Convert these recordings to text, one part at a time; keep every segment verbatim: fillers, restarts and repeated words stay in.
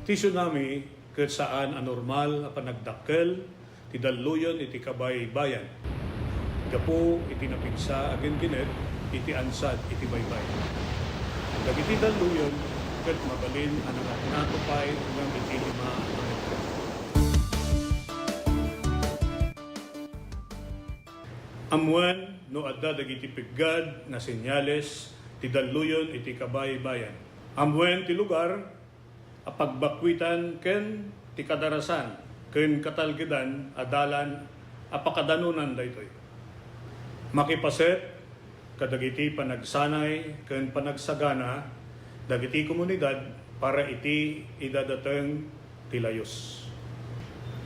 Ti tsunami ket saan a normal a panagdakkel ti dalluyon iti kabaybayan gapu iti napigsa a ginggined iti ansad iti baybay. Dagiti dalluyon ket mabalin a nangatngato pay ngem iti lima a metro. Ammoen no adda dagiti peggad nga senyales ti dalluyon iti kabaybayan. Ammoen ti lugar a pagbakkuitan ken ti kadarasan ken katalgedan a dalan a pakadanonan daytoy. Makipaset kadagiti panagsanay ken panagsagana dagiti komunidad para iti idadateng ti layus.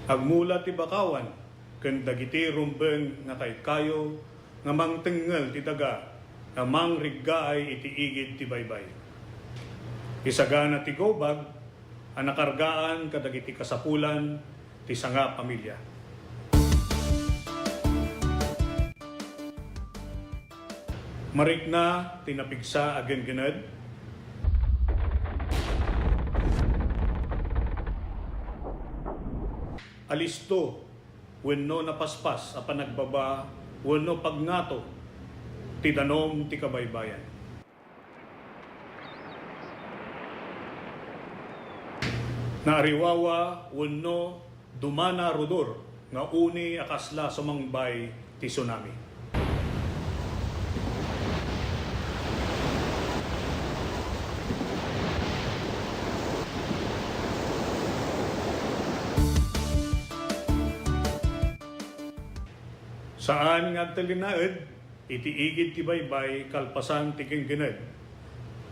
Agmula ti bakawan ken dagiti rumbeng nga kaykayo nga mangtengngel ti daga nga mangriggaay iti igid ti baybay. Isagana ti gubag a nakargaan kadagiti kasapulan ti sangapamilya. Marikna ti napigsa a ginggined. Alisto wenno napaspas a panagbaba wenno pagngato ti danum ti kabaybayan. Naariwawa wenno dumana rudur nga uni a kasla sumangbay ti tsunami. Saan nga agtalinaed iti igid ti baybay kalpasan ti ginggined.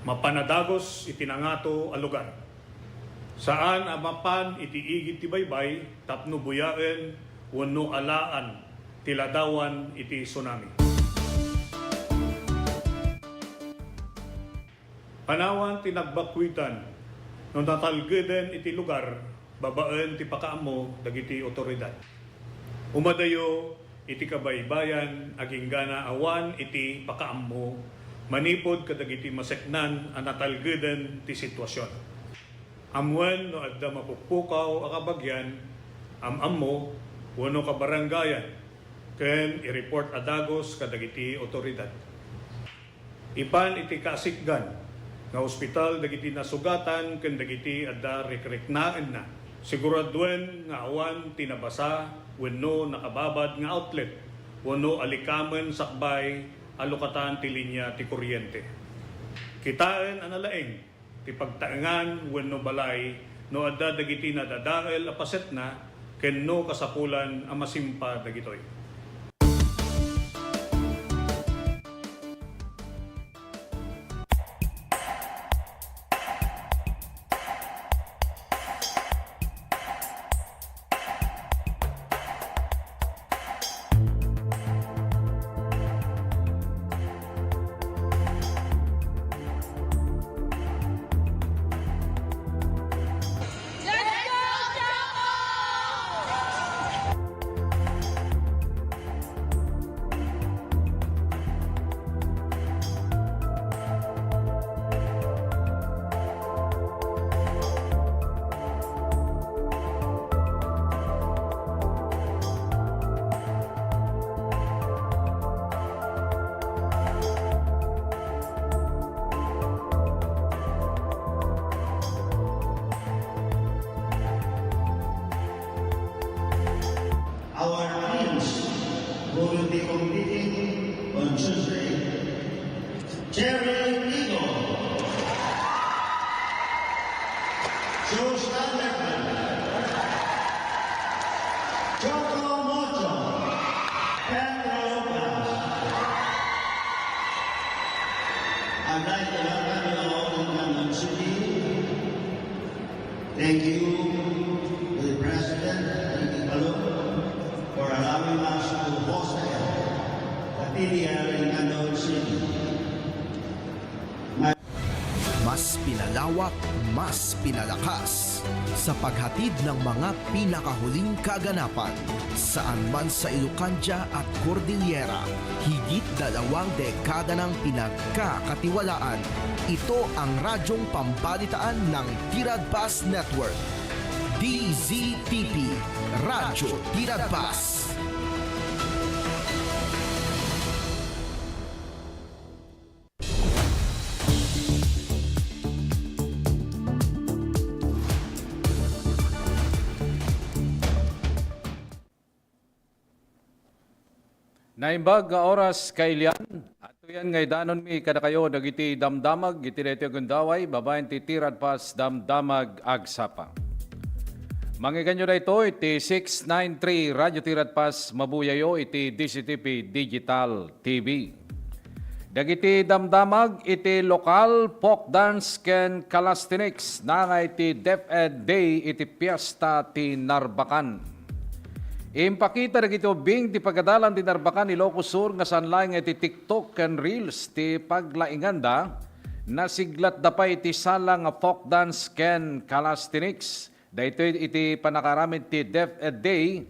Mapan a dagus iti nangato a lugar. Saan a mapan iti igid ti baybay tapno buyaen wenno alaan ti ladawan iti tsunami. Panawan ti nagbakkuitan no natalgeden iti lugar babaen ti pakaammo dagiti otoridad. Umadayo iti kabaybayan agingga awan iti pakaammo manipud kadagiti maseknan a natalgeden ti situasion. Ammoen no adda mapukpukaw a kabagian, am-ammo, wenno kabarangayan, ken i-report a dagus kadagiti otoridad. Ipan iti kasikgan nga ospital dagiti nasugatan ken dagiti adda rikriknaenna. Siguraduen nga awan ti nabasa wenno nakababad nga outlet wenno alikamen sakbay a lukatan ti linia ti kuryente. Kitaen a nalaing ti pagtaengan wenno balay no adda dagiti nadadael a pasetna ken no kasapulan a masimpa dagitoy. Our teams who will be competing on Tuesday, Jerry Igo, Joe Standerman, Choco Mocho, Pedro Blas. I'd like to welcome you all in Canton City. Thank you to the President, Ricky Palou, for allowing us to host the P D L in Canton City. Mas pinalawak, mas pinalakas sa paghatid ng mga pinakahuling kaganapan. Saan man sa Ilocandia at Cordillera, higit dalawang dekada nang pinagkakatiwalaan. Ito ang radyong pambalitaan ng Tiradpas Network. D Z T P, Radyo Tiradpas. Naimbag nga oras, kailian, atuyan nga idanonmi kadakayo dagiti damdamag iti daytoy a gundaway babaen ti Tiradpas Damdamag Agsapa. Mangngegyo daytoy ti six nine three Radyo Tiradpas, mabuyayo iti D Z T P Digital T V. Dagiti damdamag iti lokal folk dance ken calisthenics, nangay ti DepEd Day iti Piesta ti Narbacan. Impakita dagiti ubbing ti pagadalan ti Narbacan, Ilocos Sur nga saan laeng nga iti TikTok ken Reels ti paglainganda. Nasiglatda pay iti sala nga folk dance ken calisthenics. Daytoy iti pannakaaramid ti DepEd Day,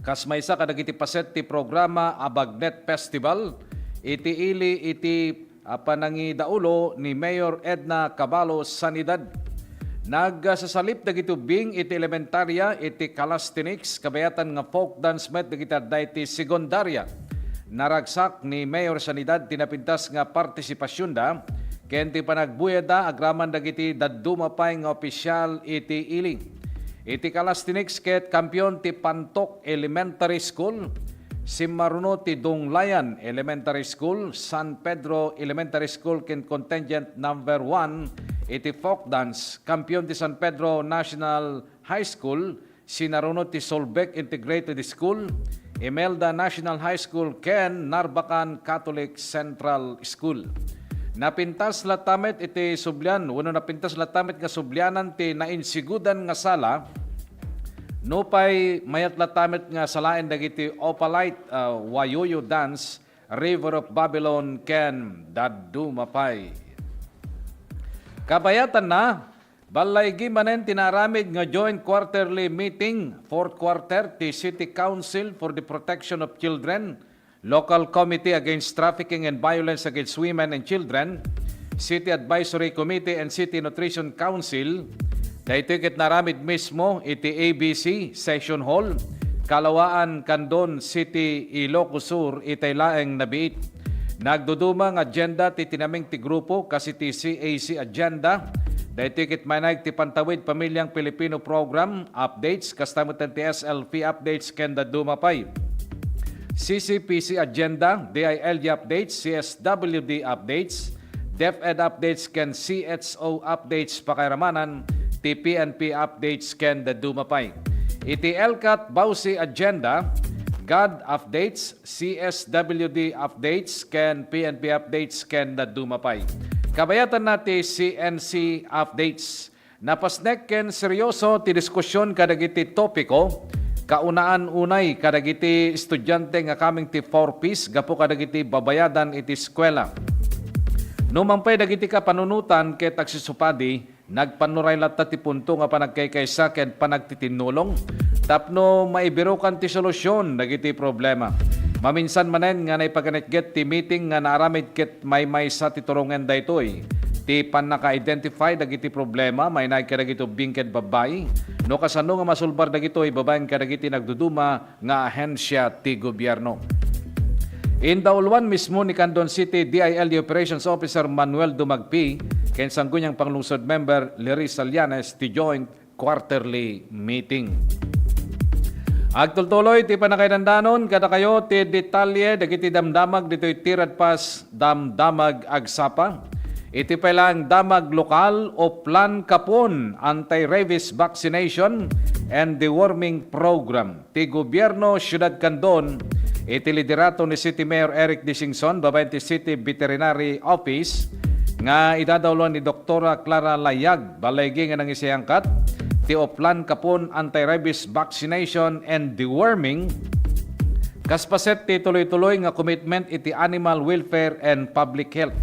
kas maysa kadagiti paset ti programa a Bagnet Festival iti ili iti, ah, panangidaulo ni Mayor Edna Caballo Sanidad. Nagsasalip dagiti ubbing iti elementaria iti calisthenics, kabayatan nga folk dance met dagiti adda iti sekundaria. Naragsak ni Mayor Sanidad ti napintas nga partisipasionda ken ti panagbuyatta agraman dagiti dadduma pay nga opisyal iti ili. Iti calisthenics ket kampion ti Pantoc Elementary School, simmaruno ti Dunglayan Elementary School, San Pedro Elementary School ken contingent number one iti folk dance, kampion ti San Pedro National High School, sinaruno ti Solbec Integrated School, Imelda National High School, ken Narbacan Catholic Central School. Napintas latta met iti sublian, wenno napintas latta met nga sublianan ti nainsigudan nga sala, nupay mayat latta met nga salaen dagiti Opalite, ah, Wayoyo Dance, River of Babylon, ken dadduma pay. Kabayatanna, ballaigi manen ti naaramid nga joint quarterly meeting, fourth quarter, ti City Council for the Protection of Children, Local Committee Against Trafficking and Violence Against Women and Children, City Advisory Committee, and City Nutrition Council. Daytoy ket naaramid mismo iti A B C Session Hall, Calawaan, Candon City, Ilocos Sur, itay laeng nabiit. Nagduduma nga agenda ti tinameng ti grupo kas iti C A C agenda. Daytoy ket mainaig ti Pantawid Pamilyang Pilipino Program updates, kasta met ti S L P updates ken dadduma pay. C C P C agenda, D I L G updates, C S W D updates, DepEd updates ken C H O updates, pakairamanan ti P N P updates ken dadduma pay. Iti ELCAT Bausi agenda, GAD updates, C S W D updates ken P N P updates ken dadduma pay. Kabayatanna ti C N C updates. Napasnek ken seryoso ti diskusion kadagiti topiko, kaunaan unay kadagiti estudiante nga coming ti four Ps gapu kadagiti babayadan iti eskuela. Numan pay dagiti kapanunotan ket agsisupadi, nagpannuray latta ti punto nga panagkaykaysa ken panagtitinnulong tapno maibirukan ti solusyon dagiti problema. Maminsan manen nga naipaganetget ti meeting nga naaramid ket maymaysa ti turongen daytoy. Ti pannaka-identify dagiti problema, mainaig kadagiti ubbing ken babbai, no kasano nga masulbar dagitoy babaen kadagiti nagduduma nga ahensya ti gobierno. Indauluan mismo ni Candon City D I L G Operations Officer Manuel Dumagpi ken Sangguniang Panglungsod Member Larissa Llanes ti joint quarterly meeting. Agtultuloy ti pannakaidandanon kadakayo ti detalye dagiti damdamag ditoy Tiradpas Damdamag Agsapa. Iti pay laeng damag lokal, Oplan Kapon, anti-rabies vaccination and deworming program ti gobierno Siudad Candon iti liderato ni City Mayor Eric Disingson babaen ti City Veterinary Office nga idadauluan ni Doktora Clara Layag, ballaigi nga nangisayangkat ti Oplan Kapon anti-rabies vaccination and deworming, kas paset ti tuloy-tuloy nga commitment iti animal welfare and public health.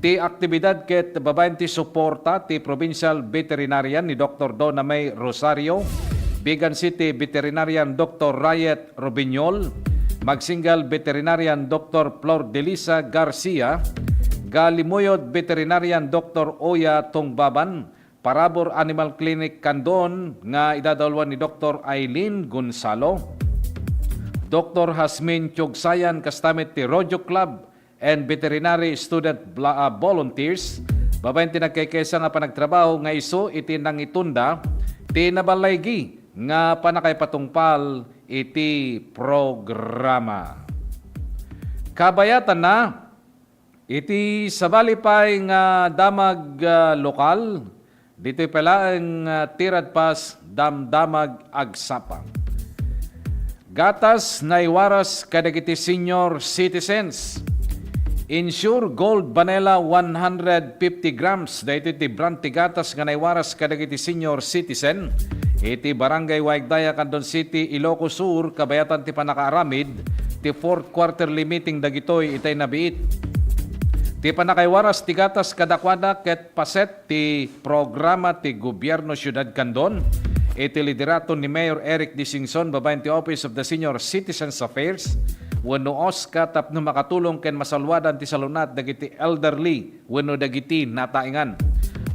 Ti aktibidad ket babaen ti suporta ti Provincial Veterinarian ni Doktor Donna May Rosario, Vigan City Veterinarian Doktor Rayet Robiñol, Magsingal Veterinarian Doktor Flor Delisa Garcia, Galimuyod Veterinarian Doktor Oya Tungbaban, Parabur Animal Clinic Candon nga idadauluan ni Doktor Aileen Gonzalo, Doktor Hasmin Tiogsayan, kasta met ti Rodeo Club and Veterinary Student Bla-, ah, Volunteers, babaen ti nagkaykaysa nga panagtrabaho nga isu iti nangitunda ti nabalaygi nga pannakaipatungpal iti programa. Kabayatanna, iti sabali pay nga damag, ah, lokal, ditoy pay laeng, ah, ti radpas damdamag agsapa. Gatas naiwaras kadagiti senior citizens. Ensure Gold Vanilla one hundred fifty grams. Daytoy ti brand ti gatas nga naiwaras kadagiti senior citizen iti Barangay Waigdaya, Candon City, Ilocos Sur, kabayatan ti pannakaaramid ti fourth quarterly meeting dagitoy itay nabiit. Ti pannakaiwaras ti gatas kadakuada ket paset ti programa ti Gobierno Siudad Candon iti liderato ni Mayor Eric Disingson babaen ti Office of the Senior Citizens Affairs wenno OSCA tapno makatulong ken masaluadan ti salunat dagiti elderly wenno dagiti nataengan.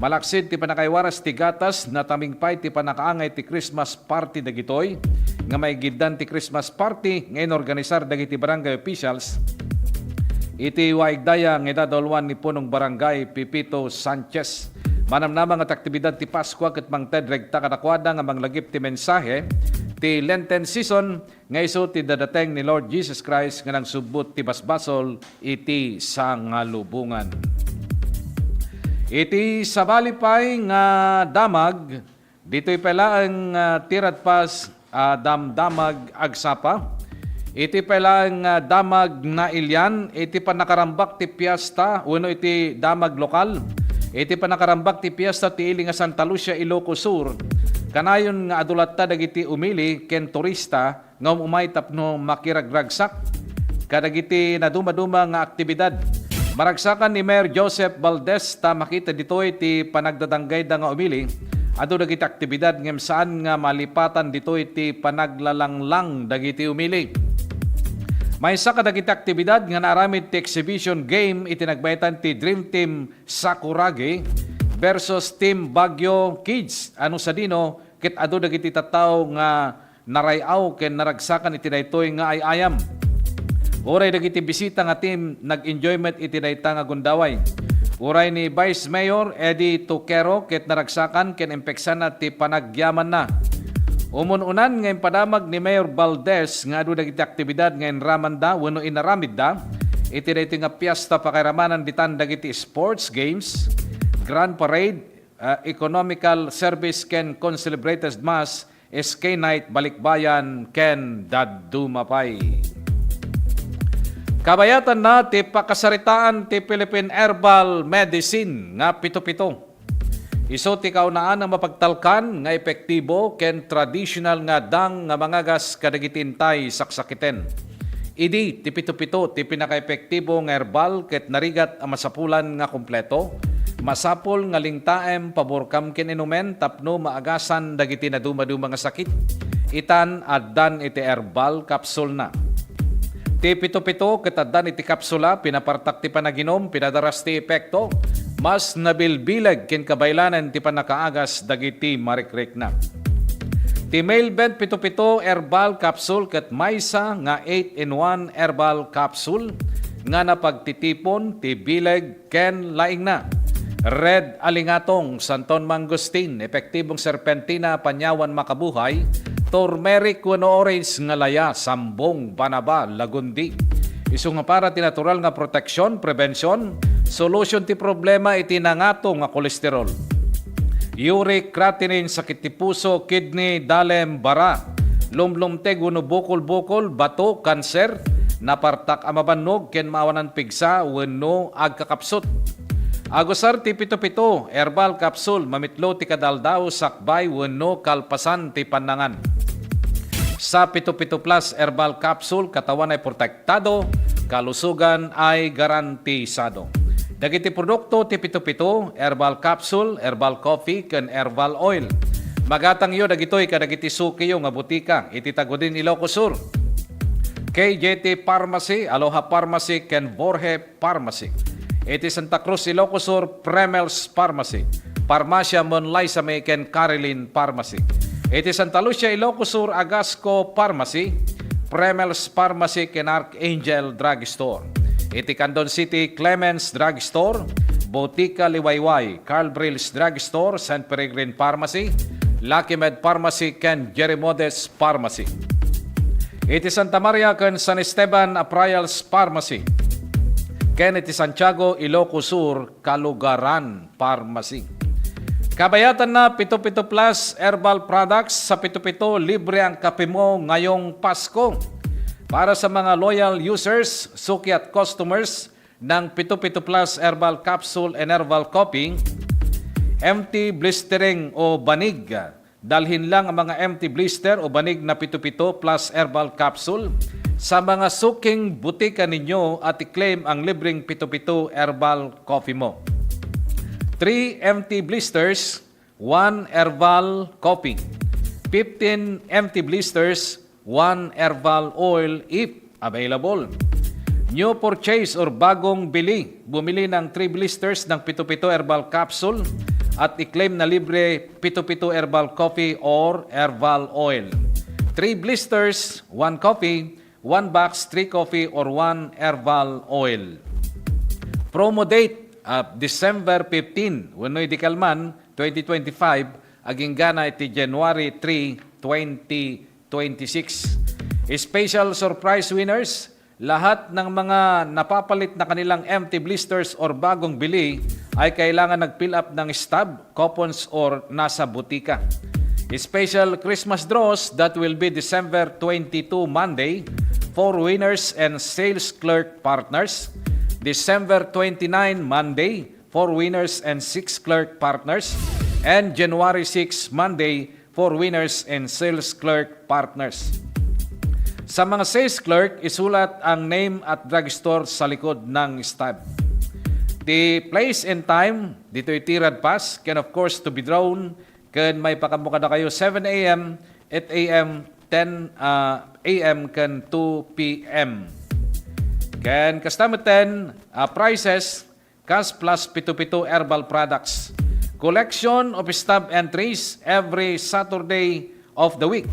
Malaksid ti pannakaiwaras ti gatas, nataming pay ti pannakaangay ti Christmas party dagitoy nga maigiddan ti Christmas party nga inorganisar dagiti barangay officials iti Waigdaya nga idadauluan ni Punong Barangay Pepito Sanchez. Manamnama nga ti aktibidad ti Paskua ket mangted rekta kadakuada nga manglagip ti mensahe ti Lenten season nga isu ti dadateng ni Lord Jesus Christ nga nangsubbot ti basbasol iti sangalubongan. Iti sabali pay nga damag, ditoy pay laeng, ah, ti radpas a damdamag agsapa. Iti pay laeng, ah, damag nailian iti pannakarambak ti piesta wenno iti damag lokal. Iti pannakarambak ti piesta ti ili nga Santa Lucia, Ilocos Sur, kanayon nga adu latta dagiti umili ken turista nga um-umay tapno makiragragsak kadagiti nadumaduma nga aktibidad. Maragsakan ni Mayor Joseph Valdez ta makita ditoy ti panagdadanggayda nga umili. Adu dagiti aktibidad ngem saan nga malipatan ditoy ti panaglalanglang dagiti umili. Maysa kadagiti aktibidad nga naaramid ti exhibition game iti nagbaetan ti Dream Team Sakuragi versus Team Baguio Kids. Ano sadino ket adu dagiti tattao nga naray-aw ken naragsakan iti daytoy nga ay-ayam. Uray dagiti bisita nga team, nag-enjoy met iti dayta nga gundaway. Uray ni Vice Mayor Eddie Tuquero ket naragsakan ken impeksana ti panagyamanna. Umun-unan nga impadamag ni Mayor Valdez nga adu dagiti aktibidad nga inramanda wenno inaramidda iti daytoy nga piesta pakairamanan ditan dagiti sports games, grand parade, ah, economical service ken concelebrated mass, S K Night, Balikbayan, ken dadduma pay. Kabayatanna ti pakasaritaan ti Philippine Herbal Medicine nga pito-pito. Isu ti kaunaan a mapagtalkan nga epektibo ken tradisyonal nga dang nga mangagas kadagiti intay saksakiten. Idi ti pito-pito ti pinakaepektibo nga herbal ket narigat a masapulan nga kompleto, masapul nga lingtaem paburkam ken inumen tapno maagasan dagiti nadumaduma nga sakit. Itan, addan iti herbal capsule na. Ti pito-pito ket addan iti kapsula, pinapartak ti panaginum, pinadaras ti epekto, mas nabilbileg ken kabaylanen ti pannakaagas dagiti marikrikna. Ti Mailbent pito-pito herbal capsule ket maysa nga eight-in-one herbal capsule nga napagtitipon ti bileg ken laingna. Red Alingatong, Santon Mangosteen, epektibong serpentina, panyawan makabuhay, turmeric wenno orange nga laya, sambong, banaba, lagundi. Isu nga para ti natural nga proteksyon, prebension, solusyon ti problema iti nangato nga kolesterol. Uric creatinine, sakit ti puso, kidney, dalem, bara, lumlumteg wenno bukol-bukol, bato, kanser, napartak a mabannog ken maawanan pigsa wenno agkakapsut. Agusar ti pito-pito herbal capsule, mamitlo ti kadaldaw, sakbay wenno kalpasan ti pannangan. Sa pito-pito plus herbal capsule, katawan ay protektado, kalusugan ay garantisado. Dagiti produkto ti Pito-Pito, herbal capsule, herbal coffee, ken herbal oil. Magatangyo dagitoy kadagiti sukiyo nga butika iti Tagudin, Ilocos Sur. K J T Pharmacy, Aloha Pharmacy, ken Borge Pharmacy. Iti Santa Cruz, Ilocos Sur, Premel's Pharmacy, Farmacia Monlaisame ken Carilin Pharmacy. Iti Santa Lucia, Ilocos Sur, Agasco Pharmacy, Premel's Pharmacy ken Archangel Drugstore. Iti Candon City, Clemens Drugstore, Botica Liwayway, Carl Brill's Drugstore, San Peregrine Pharmacy, Lucky Med Pharmacy ken Jerimodes Pharmacy. Iti Santa Maria ken San Esteban, Aprayal's Pharmacy. Ken iti Santiago, Ilocos Sur, Kalugaran Pharmacy. Kabayatanna, Pito-Pito Plus Herbal Products, sa Pito-Pito, libre ang kape mo ngayong Pasko. Para sa mga loyal users, suki at customers ng Pito-Pito Plus Herbal Capsule and Herbal Coffee, empty blistering o banig, dalhin lang ang mga empty blister o banig na Pito-Pito Plus Herbal Capsule sa mga suking butika ninyo at i-claim ang libreng Pito-Pito Herbal Coffee mo. Three empty blisters, one herbal coffee. Fifteen empty blisters, one herbal oil if available. New purchase or bagong bili, bumili ng three blisters ng Pito-Pito Herbal Capsule at i-claim na libre Pito-Pito Herbal Coffee or Herbal Oil. Three blisters, one coffee, one box, three coffee, or one herbal oil. Promo date, ah, December fifteen, wenno idi kalman, twenty twenty-five, agingga na iti January three, twenty twenty-six. Special surprise winners, lahat ng mga napapalit na kanilang empty blisters or bagong bili ay kailangan nag-fill up ng stub, coupons, or nasa butika. Special Christmas draws that will be December twenty-two, Monday, for winners and sales clerk partners. December twenty-nine, Monday, for winners and six clerk partners. And January six, Monday, for winners and sales clerk partners. Sa mga sales clerk, isulat ang name at drugstore sa likod ng stub. The place and time, ditoy tirad pass, can of course to be drawn, ken maipakaammo kadakayo seven A M, eight A M, ten, ah, A M, ken two P M. Ken kasta metten, ah, prizes, Cash Plus Pito-Pito Herbal Products. Collection of stub entries every Saturday of the week.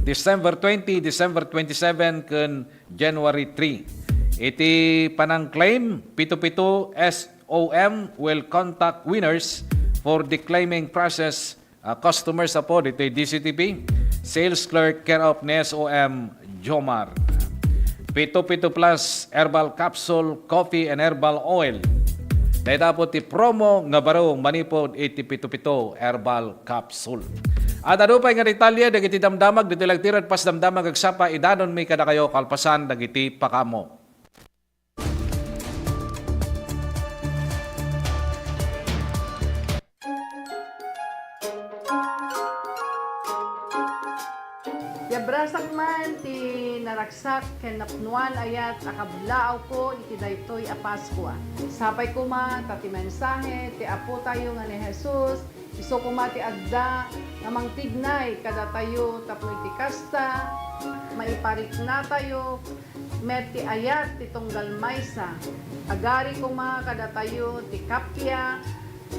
December twenty, December twenty-seven, ken January three. Iti panang-claim, Pito-Pito S O M will contact winners for the claiming process. Ah, customers apo ditoy D C T P, sales clerk care of ni S O M Jomar. Pito-Pito Plus Herbal Capsule, Coffee and Herbal Oil. Dayta apo ti promo nga baro manipud iti Pito-Pito Herbal Capsule. At adu pay nga detalye dagiti damdamag ditoy lagtirad pas damdamag agsapa idanonmi kadakayo kalpasan dagiti pakaammo. Ti abrasak man ti naragsak ken napnoan a yat a kablaawko iti daytoy a Paskua. Sapay koma ta ti mensahe ti Apotayo nga ni Jesus, isu koma ti adda nga mangtignay kadatayo tapno iti kasta, maipariknatayo met ti ayat ti tunggal maysa. Agari koma kadatayo ti kappia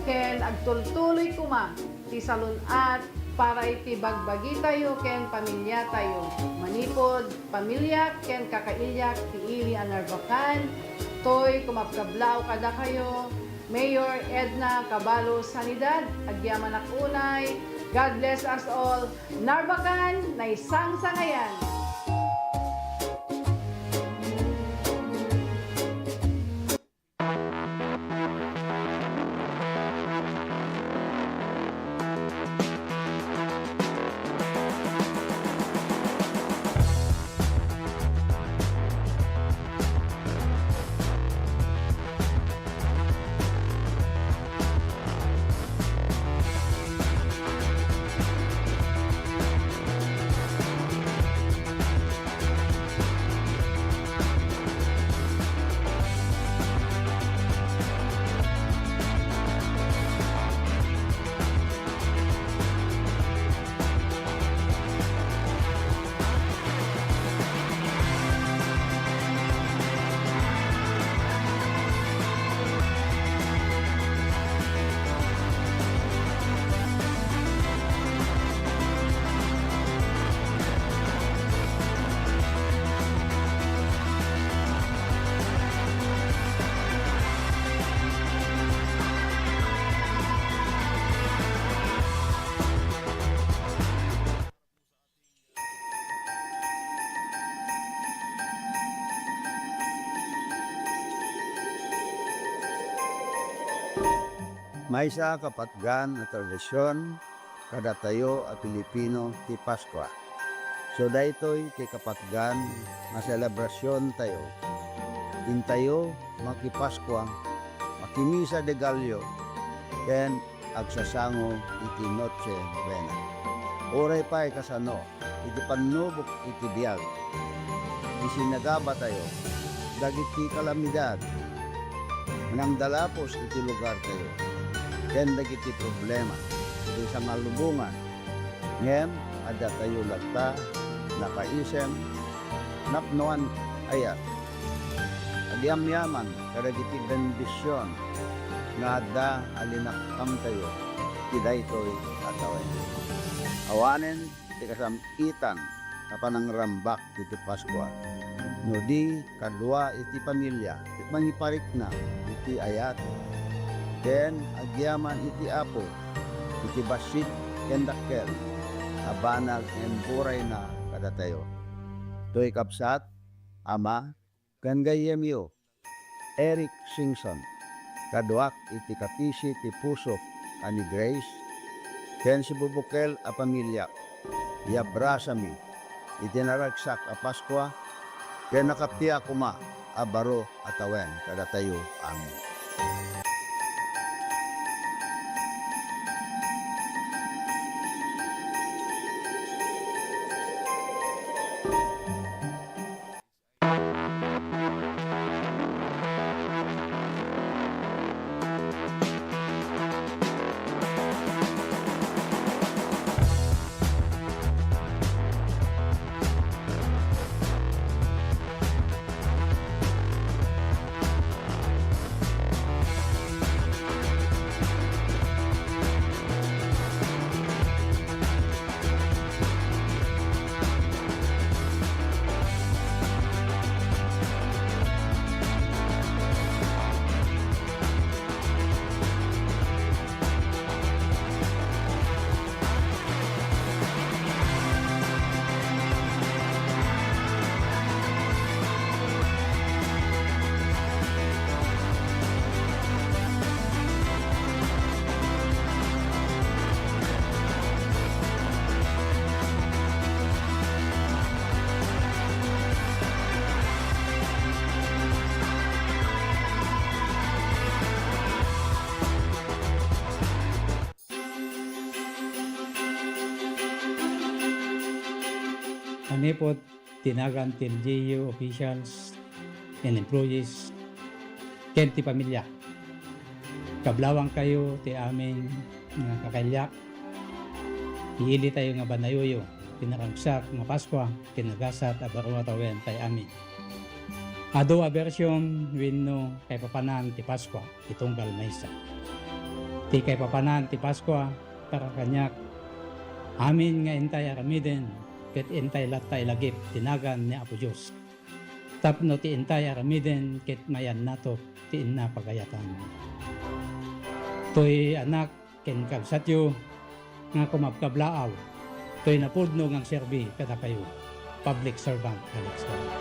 ken agtultuloy koma ti salun-at para iti bagbagitayo ken pamiliatayo. Manipud pamiliak ken kakailiak ti ili a Narvacan, toy kumabkablaaw kadakayo, Mayor Edna Caballo Sanidad, agyamanak unay. God bless us all. Narvacan, naisangsangayan! Maysa a kapatgan a tradision kadatayo a Pilipino ti Paskua. So, daytoy ti kapatgan nga selebrasiontayo. Intayo makipaskua, makimisa de Gallo, ken agsasango iti Noche Buena. Uray pay kasano, iti pannubok iti biag, isinagabatayo dagiti kalamidad nga nangdalapos iti lugartayo, ken dagiti problema iti sangalubongan. Ngem addatayo latta nakaisem, napnoan, ayat, agyamyaman kadagiti bendision nga adda a linaptantayo iti daytoy a tawen. Awanen ti kasam-itan a panangrambak iti Paskua, no di kadua iti pamilia ket mangiparikna iti ayat, ken agyaman iti Apo iti bassit ken dakkel a banag nga imburayna kadatayo. Toy kabsat, ama, ken gayyemyo, Eric Singson, kaduak iti kapisi ti pusok a ni Grace, ken sibubukel a pamiliak. Yabrasami iti naragsak a Paskua, ken nakappia koma a baro a tawen kadatayo amin. Manipud ti nagan ti L G U officials and employees ken ti pamilya. Kablawangkayo ti amin nga kakailiak. Iilitayo nga banayoyo ti naragsak nga Paskua ken nagasat a baro a tawen tay amin. Adu a bersion wenno kaipapanan ti Paskua ti tunggal maysa. Ti kaipapanan ti Paskua para kaniak, amin nga intay aramiden ket intay latta ilagip ti nagan ni Apo Dios. Tapno ti intay aramiden ket mayannato ti inna pagayatan. Toy anak ken kabsatyo nga kumabkablaaw, toy napudno nga agserbi kadakayo. Public servant Alex Galan.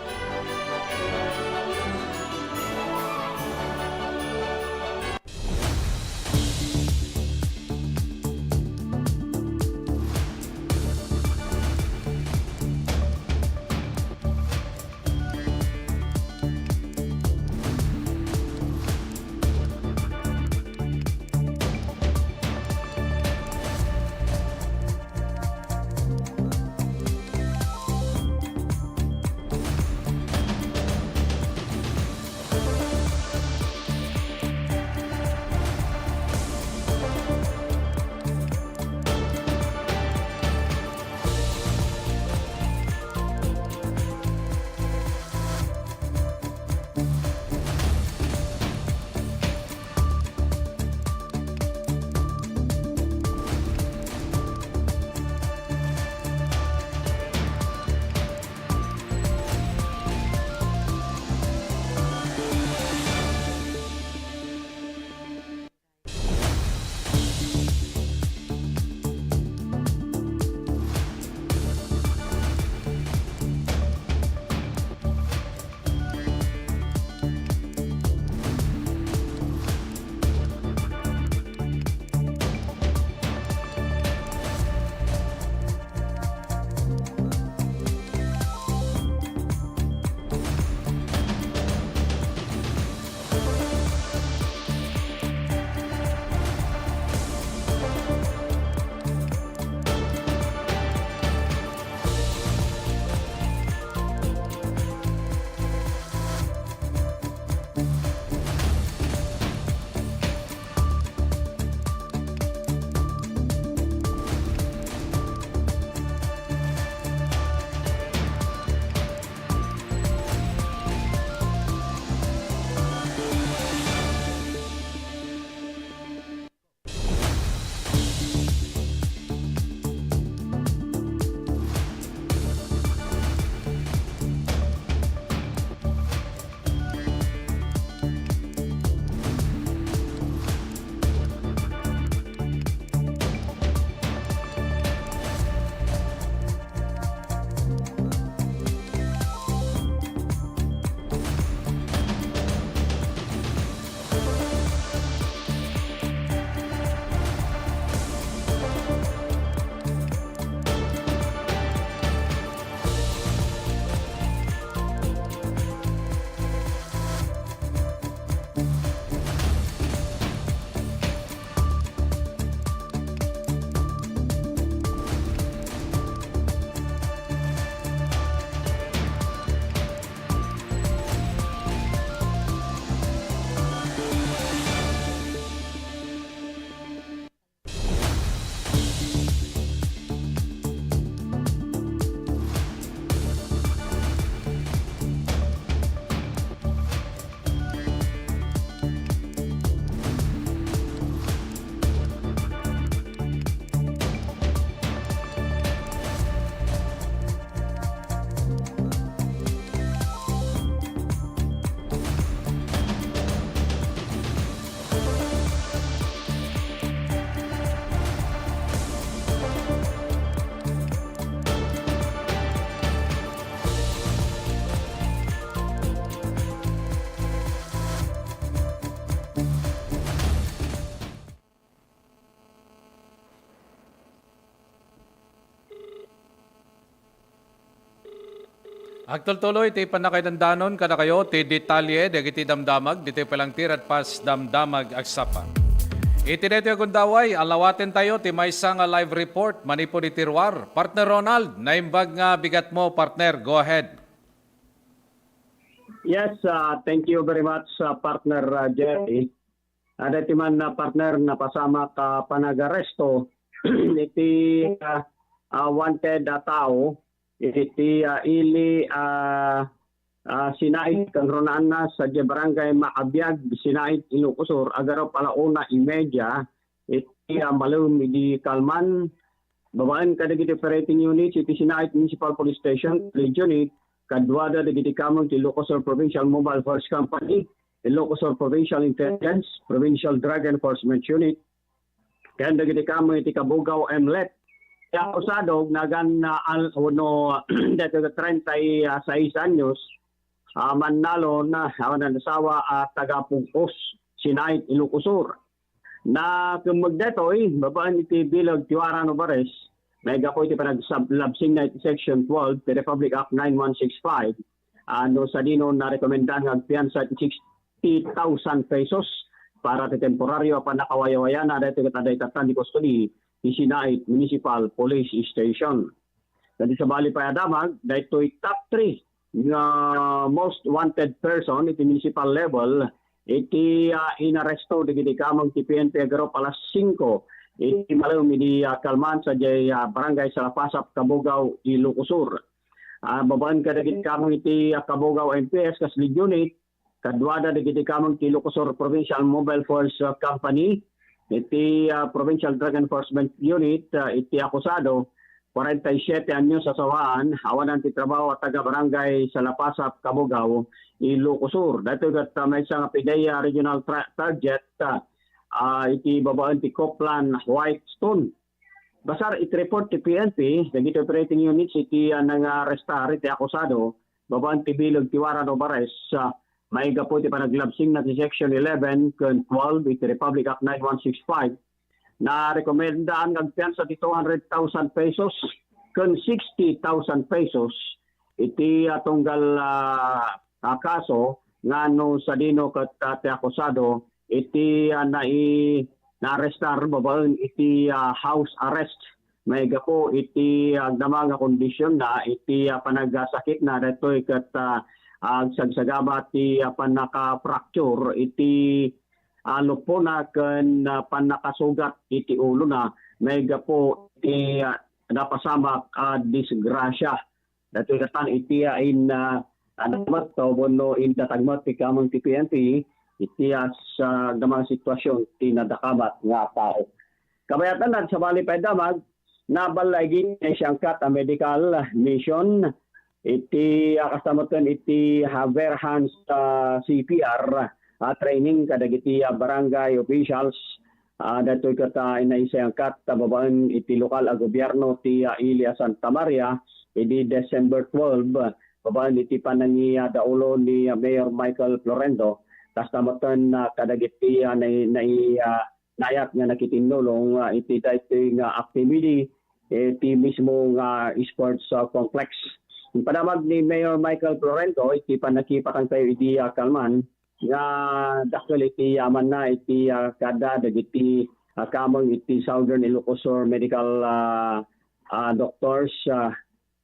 Agtultuloy ti pannakaidandanon kadakayo ti detalye dagiti damdamag ditoy palangtir at pas damdamag agsapa. Iti daytoy a gundaway, alawaten tayo ti maysa nga live report manipud iti ruar. Partner Ronald, naimbag nga bigat mo, partner. Go ahead. Yes, uh, thank you very much, uh, partner uh, Jerry. Ada ti man na partner napasamak a panagaresto iti ah, ah, wanted a tao iti ah, ili ah, ah, Sinait ken Ronaanna sa di barangay Maabiag, Sinait, Ilocos Sur, agaro pala una imedya iti ah, malem idi kalman babaen kadagiti operating units iti Sinait Municipal Police Station, Region eight, kaduada dagiti kameng ti Ilocos Sur Provincial Mobile Force Company, Ilocos Sur Provincial Intelligence, Provincial Drug Enforcement Unit, ken dagiti kameng iti Kabugaw Emlet. Ti akusado nagan na al uno dagiti treinta y seis anyos, ah, mannalon, ah, awan asawa a taga Pugos, Sinait, Ilocos Sur. Nakemmeg daytoy babaen iti bileg ti warrant of arrest maigapu iti panaglabsingna iti Section twelve ti Republic Act nine one six five, ano sadino narekomendaan nga agpiansa iti sixty thousand pesos para ti temporario a pannakawayawayana daytoy ket adda itatan ti custody ti Sinait Municipal Police Station. Ket sabali pay a damag, daytoy top three nga most wanted person iti municipal level iti ah, inaresto dagiti kameng ti P N P agaro alas singko iti malem idi ah, kalman sadiay ah, Barangay Salapasap, Kabugaw, Ilocos Sur. Ah, babaen kadagiti kameng iti ah, Kabugaw M P S kas lead unit, kaduada dagiti kameng ti Ilocos Sur Provincial Mobile Force ah, Company, iti ah, Provincial Drug Enforcement Unit, ah, iti akusado, kwarenta y siyete anyos a sawaan, awanan ti trabaho a taga Barangay Salapasap, Kabugaw, Ilocos Sur. Daytoy ket ah, maysa nga PDEA regional tra- target ah, ah, iti babaen ti Coplan Whitestone. Basar iti report ti P N P, dagiti operating units iti ah, nangarestar iti akusado, babaen ti bileg ti warrant of arrest, ah, maigapu iti panaglabsingna ti Section eleven ken twelve iti Republic Act nine one six five, narekomendaan nga agpiansa ti two hundred thousand pesos ken sixty thousand pesos iti ah, tunggal ah, ah, kaso nga no sadino ket ah, ti akusado iti ah, nai naarestar babaen iti ah, house arrest maigapu iti agdama nga kondisionna iti ah, panagsakitna daytoy ket ah, agsagsagaba ti ah, pannaka-fracture iti ah, lupona ken ah, pannakasugat iti ulona maigapu iti ah, napasamak a disgrasya. Daytoy katan iti ah, in ah, adamat wenno indatag met ti kameng ti P N P iti ah, sa agdama nga sitwasyon ti nadakamat nga tao. Kabayatan, nagsabali pay damag, naballagi ti naisangkat a medical mission iti ah, kasta metten iti ah, Verhans ah, C P R ah, training kadagiti ah, barangay officials. Ah, daytoy ket ah, naisangkat ah, babaen iti lokal a gobierno ti ah, Ili a Santa Maria idi December twelve, babaen iti panangidaulo ni ah, Mayor Michael Florendo, kasta metten ah, kadagiti ah, nai, nai, ah, naayat nga nakitinnulong ah, iti daytoy nga activity iti mismo nga sports ah, complex. Impadamag ni Mayor Michael Florendo iti pannakipatang tayo idi ah, kalman nga dakkel iti yamanna iti ah, kada dagiti ah, kameng iti Southern Ilocos Sur Medical ah, ah, Doctors ah,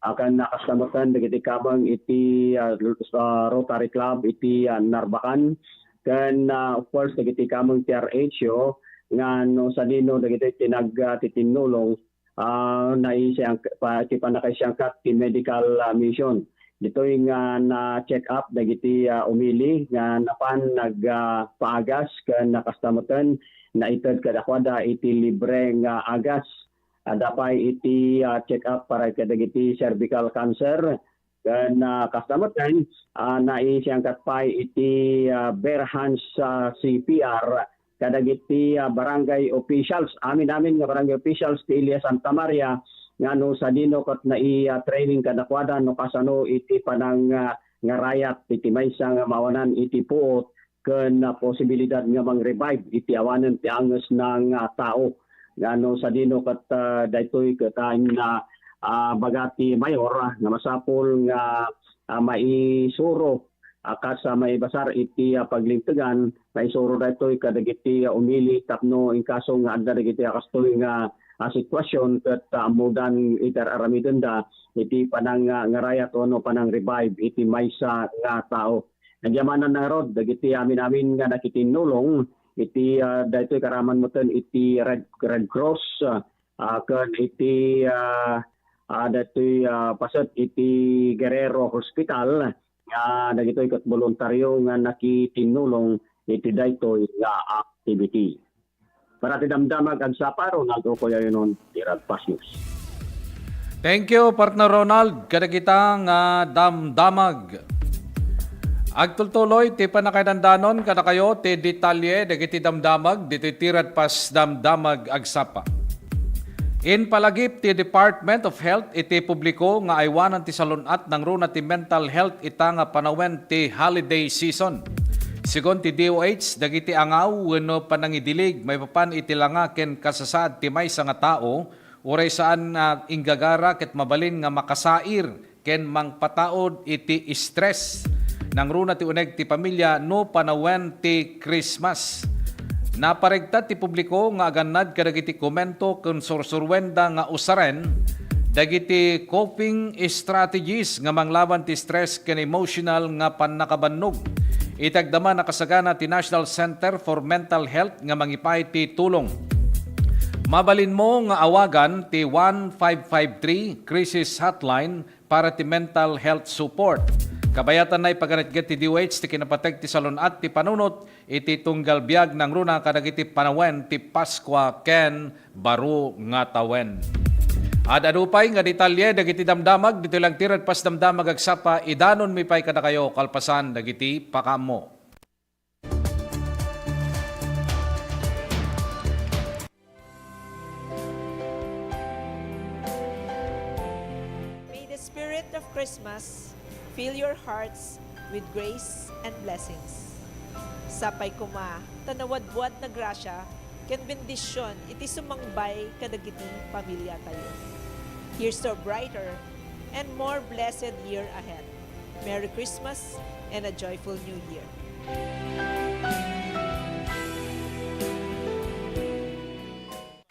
ah, ken nakastamatan dagiti kameng iti ah, ah, Rotary Club iti ah, Narbacan ken ah, of course dagiti kameng ti R H O nga no sadino dagiti tinag ah, titinnulong ah, naisiyang, pa, ti pannakaisiyangkat ti medical ah, mission. Ditoy nga na-check up dagiti ah, umili nga napan nag ah, paagas ken nakastamatan naited kadakuada iti libre nga agas. Adda pay iti ah, check up para kadagiti cervical cancer ken ah, kasta metten ah, naisiyangkat pay iti ah, Berhans ah, C P R kadagiti ah, barangay officials, amin-amin nga barangay officials ti Ilia Santa Maria nga no sadino ket nai ah, training kadakuada no kasano iti panang ah, ngarayat iti maysa nga mawanan iti puot ken ah, posibilidad nga mang-revive iti awanen ti anges na nga tao. Nga no sadino ket ah, daytoy ket ah, ah, baga ti mayor ah, nga masapul nga ah, maisuro, ah, kas, ah, maibasar iti, ah, paglintegan, maisuro daytoy kadagiti, ah, umili tapno in kaso nga adda dagiti, ah, kastoy nga, ah, sitwasyon ket, ah, ammodan iti ar-aramidenda iti panang, ah, ngarayat wenno panang revive iti maysa nga tao. Nagyamanan ngarud dagiti amin-amin nga nakitinnulong iti, ah, daytoy karaman metten iti Red, Red Cross, ah, ah, ken iti, ah, ah, daytoy, ah, paset iti Guerrero Hospital nga dagitoy ket boluntario nga nakitinnulong iti daytoy nga activity. Para ti Damdamag Agsapa, Ronald Ocoy Ayonon, ti Radpas News. Thank you, Partner Ronald, kadagita nga damdamag. Agtultuloy ti pannakaidandanon kadakayo ti detalye dagiti damdamag ditoy ti Radpas Damdamag Agsapa. Impalagip ti Department of Health iti publiko nga aywanan ti salun-at nangruna ti mental health ita nga panawen ti holiday season. Segun ti D O H, dagiti angaw wenno panangidilig maipapan iti langa ken kasasaad ti maysa nga tao, uray saan nga inggagara ket mabalin nga makasair ken mangpataud iti stress. Nangruna ti uneg ti pamilya no panawen ti Christmas. Naparegta ti publiko nga agannad kadagiti komento ken sursuruenda nga usaren dagiti coping strategies nga manglaban ti stress ken emotional nga pannakabannog. Iti agdama, nakasagana ti National Center for Mental Health nga mangipaay ti tulong. Mabalinmo nga awagan ti one five five three crisis hotline para ti mental health support. Kabayatanna, ipaganetget ti D O H ti kinapateg ti salun-at ti panunot iti tunggal biag nangruna kadagiti panawen ti Paskua ken baro nga tawen. Ad-adu pay nga detalye dagiti damdamag ditoy lang ti Radpas Damdamag Agsapa, idanonmi pay kadakayo kalpasan dagiti pakaammo. May the spirit of Christmas fill your hearts with grace and blessings. Sapay koma ta nawadwad na grasya ken bendision iti sumangbay kadagiti pamilya tayo. Here's to a brighter and more blessed year ahead. Merry Christmas and a joyful New Year.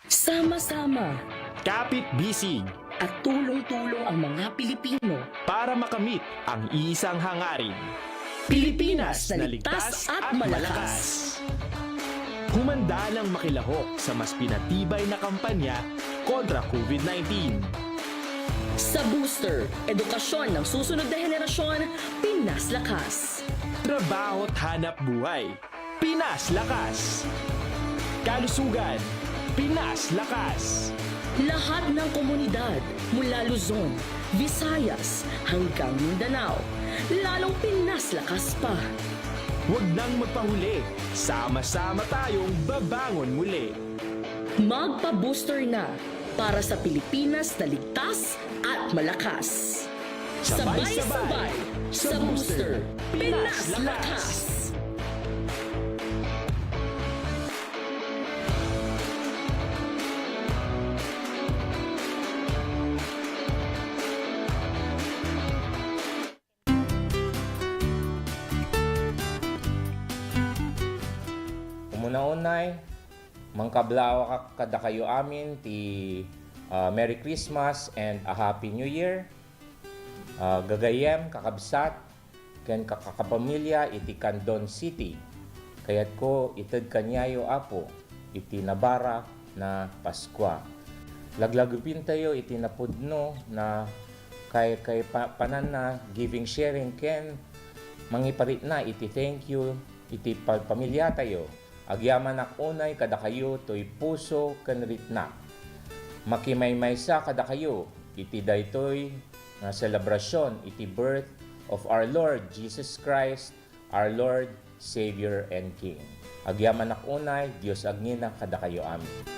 Sama-sama. Kapit-bisig. At tulong-tulong ang mga Pilipino. Para makamit ang isang hangarin. Pilipinas na ligtas at malakas. Humanda nang makilahok sa mas pinatibay na kampanya kontra COVID nineteen. Sa Booster, edukasyon ng susunod na henerasyon, Pinas Lakas. Trabaho at hanap buhay, Pinas Lakas. Kalusugan, Pinas Lakas. Lahat ng komunidad, mula Luzon, Visayas, hanggang Mindanao, lalong Pinas Lakas pa. Huwag nang magpahuli, sama-sama tayong babangon muli. Magpa-booster na para sa Pilipinas na ligtas at malakas. Sabay-sabay sa Booster, Pinas Lakas. Umuna-unay, mangkablawak kadakayo amin ti, ah, Merry Christmas and a Happy New Year. Ah, gagayyem, kakabsat, ken kakakapamilya iti Candon City. Kayatko ited kaniayo, Apo, iti nabarak na Paskua. Laglagipentayo iti napudno na kay, kay pa-, pananna, giving, sharing, ken mangiparikna iti thank you iti pa-, pamiliatayo. Agyamanak unay kadakayo toy puso ken riknak. Makimaymaysa kadakayo iti daytoy nga selebrasion iti birth of our Lord Jesus Christ, our Lord, Savior, and King. Agyamanak unay, Dios agngina kadakayo amin.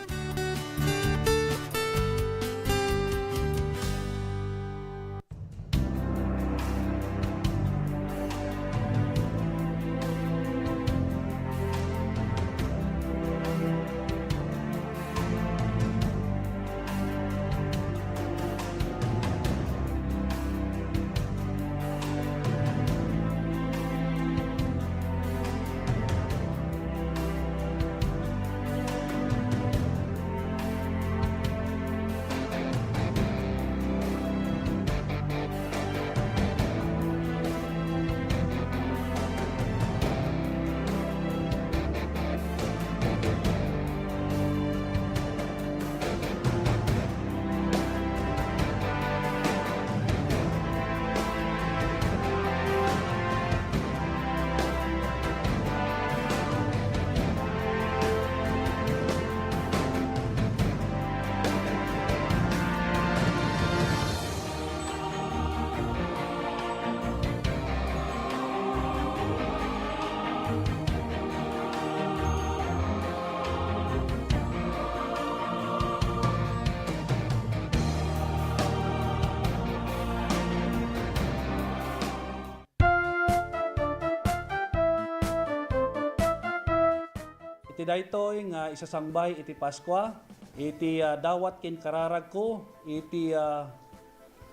Daytoy nga isasangbay iti Paskua, iti, ah, dawat ken kararagko iti, ah,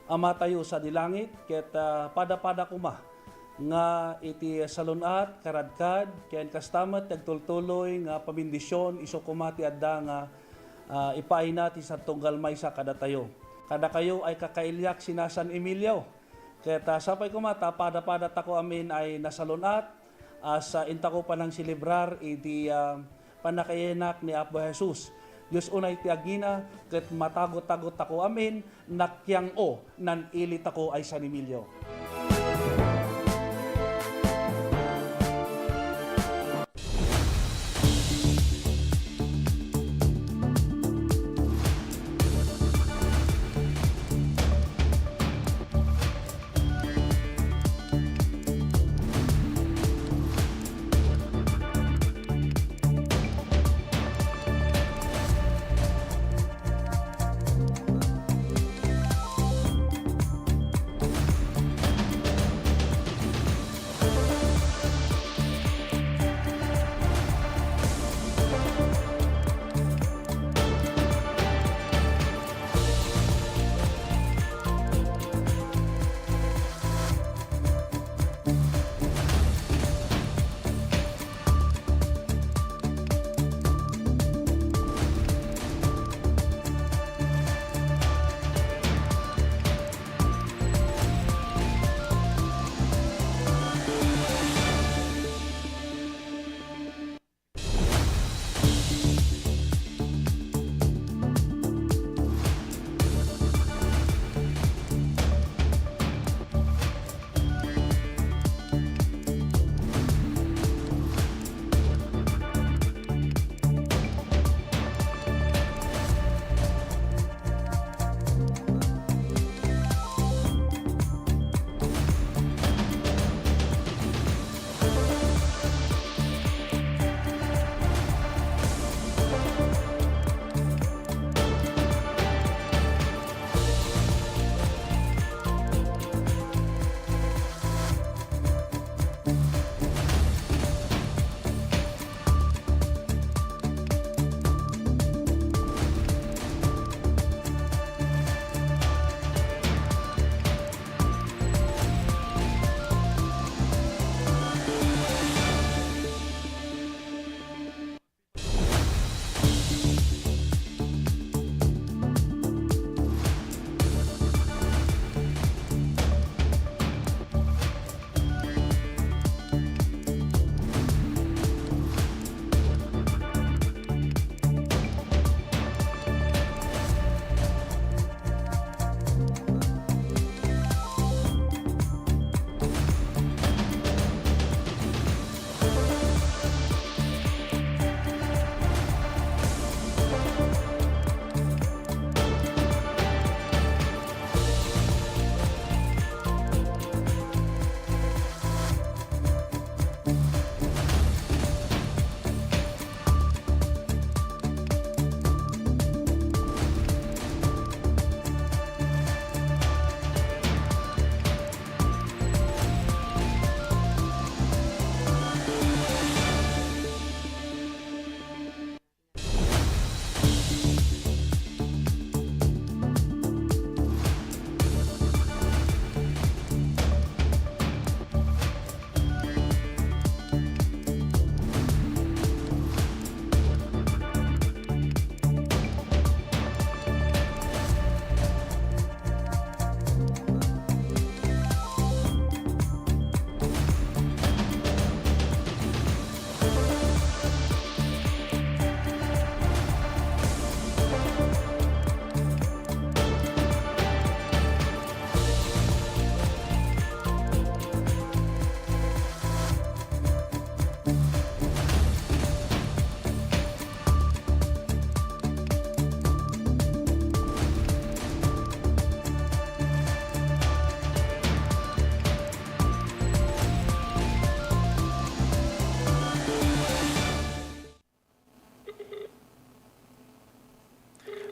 Amatayo sadi langit, ket, ah, pada-pada koma nga iti salun-at, karadkad, ken kasta met ti agtultuloy nga pamendisyon isu koma ti adda nga, ah, ipaayna ti sad tunggal maysa kadatayo. Kadakayo ay kakailiak sina San Emilio. Ket, ah, sapay koma ta pada-pada tako amin ay nasalun-at, as, ah, intako panangselebrar iti, ah, pannakayanak ni Apo Jesus. Dios unay ti agina, ket matagot-tagot tako amin, nakiang-o, nan-ili tako ay San Emilio.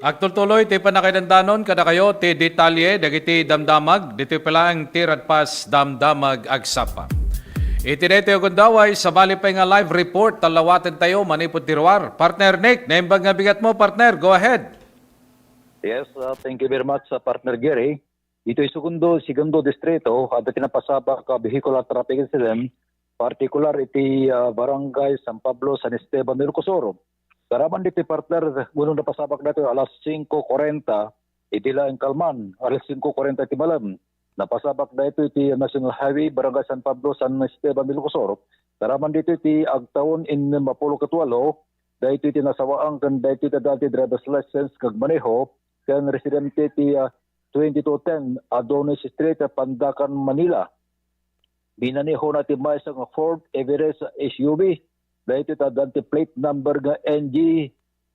Agtultuloy ti pannakaidandanon kadakayo ti detalye dagiti damdamag ditoy pay laeng ti Radpas Damdamag Agsapa. Iti daytoy a gundaway, sabali pay nga live report, talawatentayo manipud ti ruar. Partner Nick, naimbag nga bigat mo, partner. Go ahead. Yes, uh, thank you very much, uh, Partner Gary. Ditoy Segundo, Segundo Distrito, adda ti napasabak a vehicular traffic incident, partikular iti, uh, Barangay San Pablo, San Esteban, Ilocos Sur. Saraman ditoy, partner, wenno napasabak daytoy alas singko kuwarenta, iti laeng kalman, alas singko kuwarenta ti malem. Napasabak daytoy iti National Highway, Barangay San Pablo, San Esteban, Ilocos Sur. Saraman ditoy ti agtawen innem a pulo ket walo, daytoy ti nasawaan ken daytoy ti adda ti driver's license nga agmaneho ken residente ti, ah, twenty-two ten Adonis Street, Pandacan, Manila. Binanehona ti maysa nga Ford Everest S U V. Daytoy ti adda ti plate number nga N G,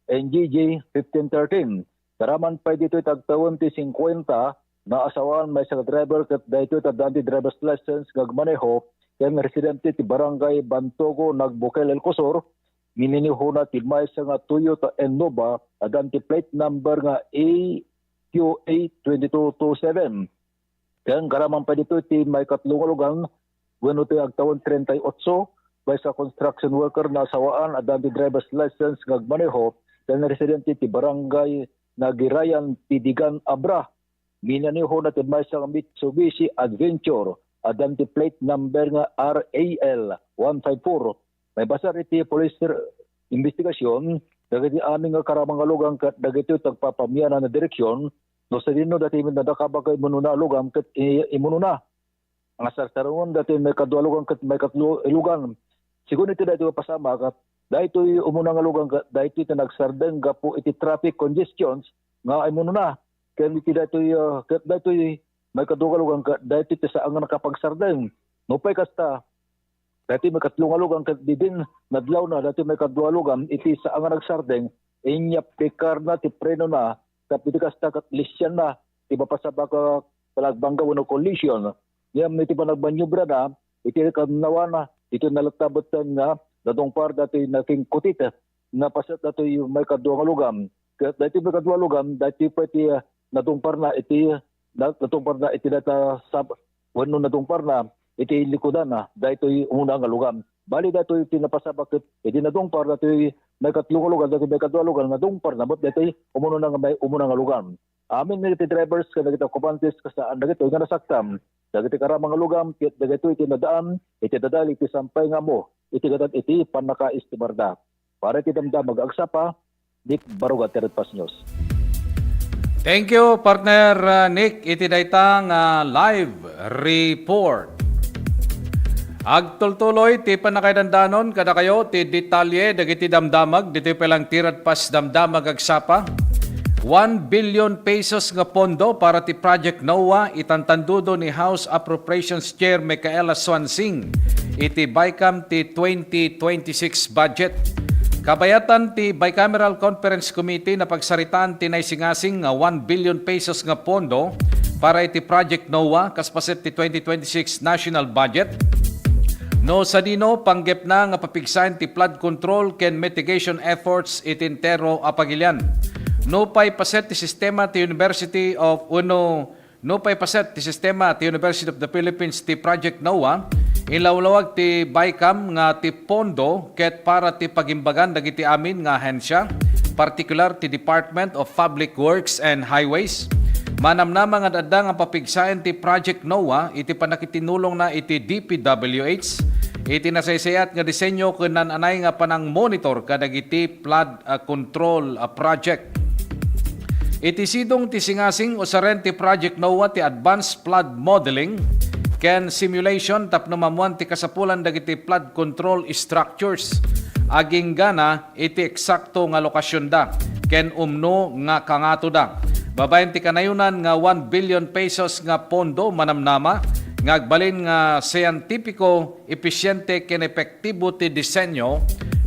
N G J fifteen thirteen. Saraman pay ditoy ti agtawen ti singkuenta, naasawaan maysa nga driver ket daytoy ti adda ti driver's license nga agmaneho ken residente ti Barangay Bantogo, Nagbukel, Ilocos Sur. Minanehona ti maysa nga Toyota Innova, adda ti plate number nga A Q A twenty-two two seven. Ken saraman pay ditoy ti maikatlo nga lugan, wenno ti agtawen treinta y ocho, maysa construction worker naasawaan, adda ti driver's license nga agmaneho, ken residente ti Barangay Nagirayan, Pidigan, Abra. Minanehona ti maysa nga Mitsubishi Adventure, adda ti plate number nga R A L one five four. Maibasar iti police investigasyon, dagiti amin nga saraman nga lugan ket dagitoy ti agpapamianan a direksyon, no sadino daytoy nadakabaga imunona a lugan ket i-, imunona nga sarsarongen daytoy maikadua a lugan ket maikatlo a lugan. Sigun iti daytoy a pasamak, daytoy umuna nga lugan ket daytoy ti nagsardeng gapu iti traffic congestions nga imunona. Ken iti daytoy, ah, ket daytoy maikadua a lugan ket daytoy ti saan nga nakapagsardeng. Nupay kasta, daytoy maikatlo nga lugan ket didin nadlawna, daytoy maikadua a lugan iti saan nga nagsardeng, inyaplikarna ti prenona, tapno iti kasta ket lisianna ti mapasabak a panagbangga wenno collision. Ngem iti panagmaniobrana, iti kannawana, iti nalatta betten nga nadungpar daytoy nakingkutit, napaset daytoy maikadua nga lugan. Ket daytoy maikadua a lugan, daytoy pay ti, ah, nadungparna iti, na-, nadungparna iti data sab-, wenno nadungparna iti likudanna, daytoy umuna nga lugan. Bali daytoy ti napasabak ket idi nadungpar daytoy maikatlo nga lugan, daytoy maikadua a lugan, nadungparna met daytoy umuna nga may-, umuna nga lugan. Amin dagiti drivers ken dagiti okupantes, kasaan dagitoy nga nasaktam. Dagiti saraman nga lugan ket dagitoy ti nadaan iti dadal iti sampay nga ammo iti gadan iti pannakaestimarda. Para iti damdamag agsapa, Nick Baruga, Tired Pass News. Thank you, partner, uh, Nick, iti dayta nga live report. Agtultuloy ti pannakaidandanon kadakayo ti detalye dagiti damdamag ditoy pay lang Tired Pass Damdamag Agsapa. One billion pesos nga pondo para ti Project NOAH itantandudo ni House Appropriations Chair Micaela Suansing iti BICAM ti twenty twenty-six budget. Kabayatan ti Bicameral Conference Committee, napagsaritaan ti naisingasing nga one billion pesos nga pondo para iti Project NOAH kas paset ti twenty twenty-six national budget. No sadino, panggepna nga papigsaen ti flood control ken mitigation efforts iti entero a pagilian. Nupay paset ti sistema ti University of, wenno nupay paset ti sistema ti University of the Philippines ti Project NOAH, inlawlawag ti BICAM nga ti pondo ket para ti pagimbagan dagiti amin nga ahensya, partikular ti Department of Public Works and Highways. Manamnama nga adda nga papigsaen ti Project NOAH iti pannakitinulongna iti D P W H iti nasaysayat nga disenyo ken naan-anay nga panangmonitor kadagiti flood, ah, control, ah, project. Iti sidong ti singasing, usaren ti Project NOAH ti advanced flood modeling ken simulation tapno maammuan ti kasapulan dagiti flood control structures. Aginggana iti eksakto nga lokasionda ken umno nga kangatoda. Babaen ti kanayonan nga one billion pesos nga pondo, manamnama nga agbalin nga sientipiko, episiente ken epektibo ti disenyo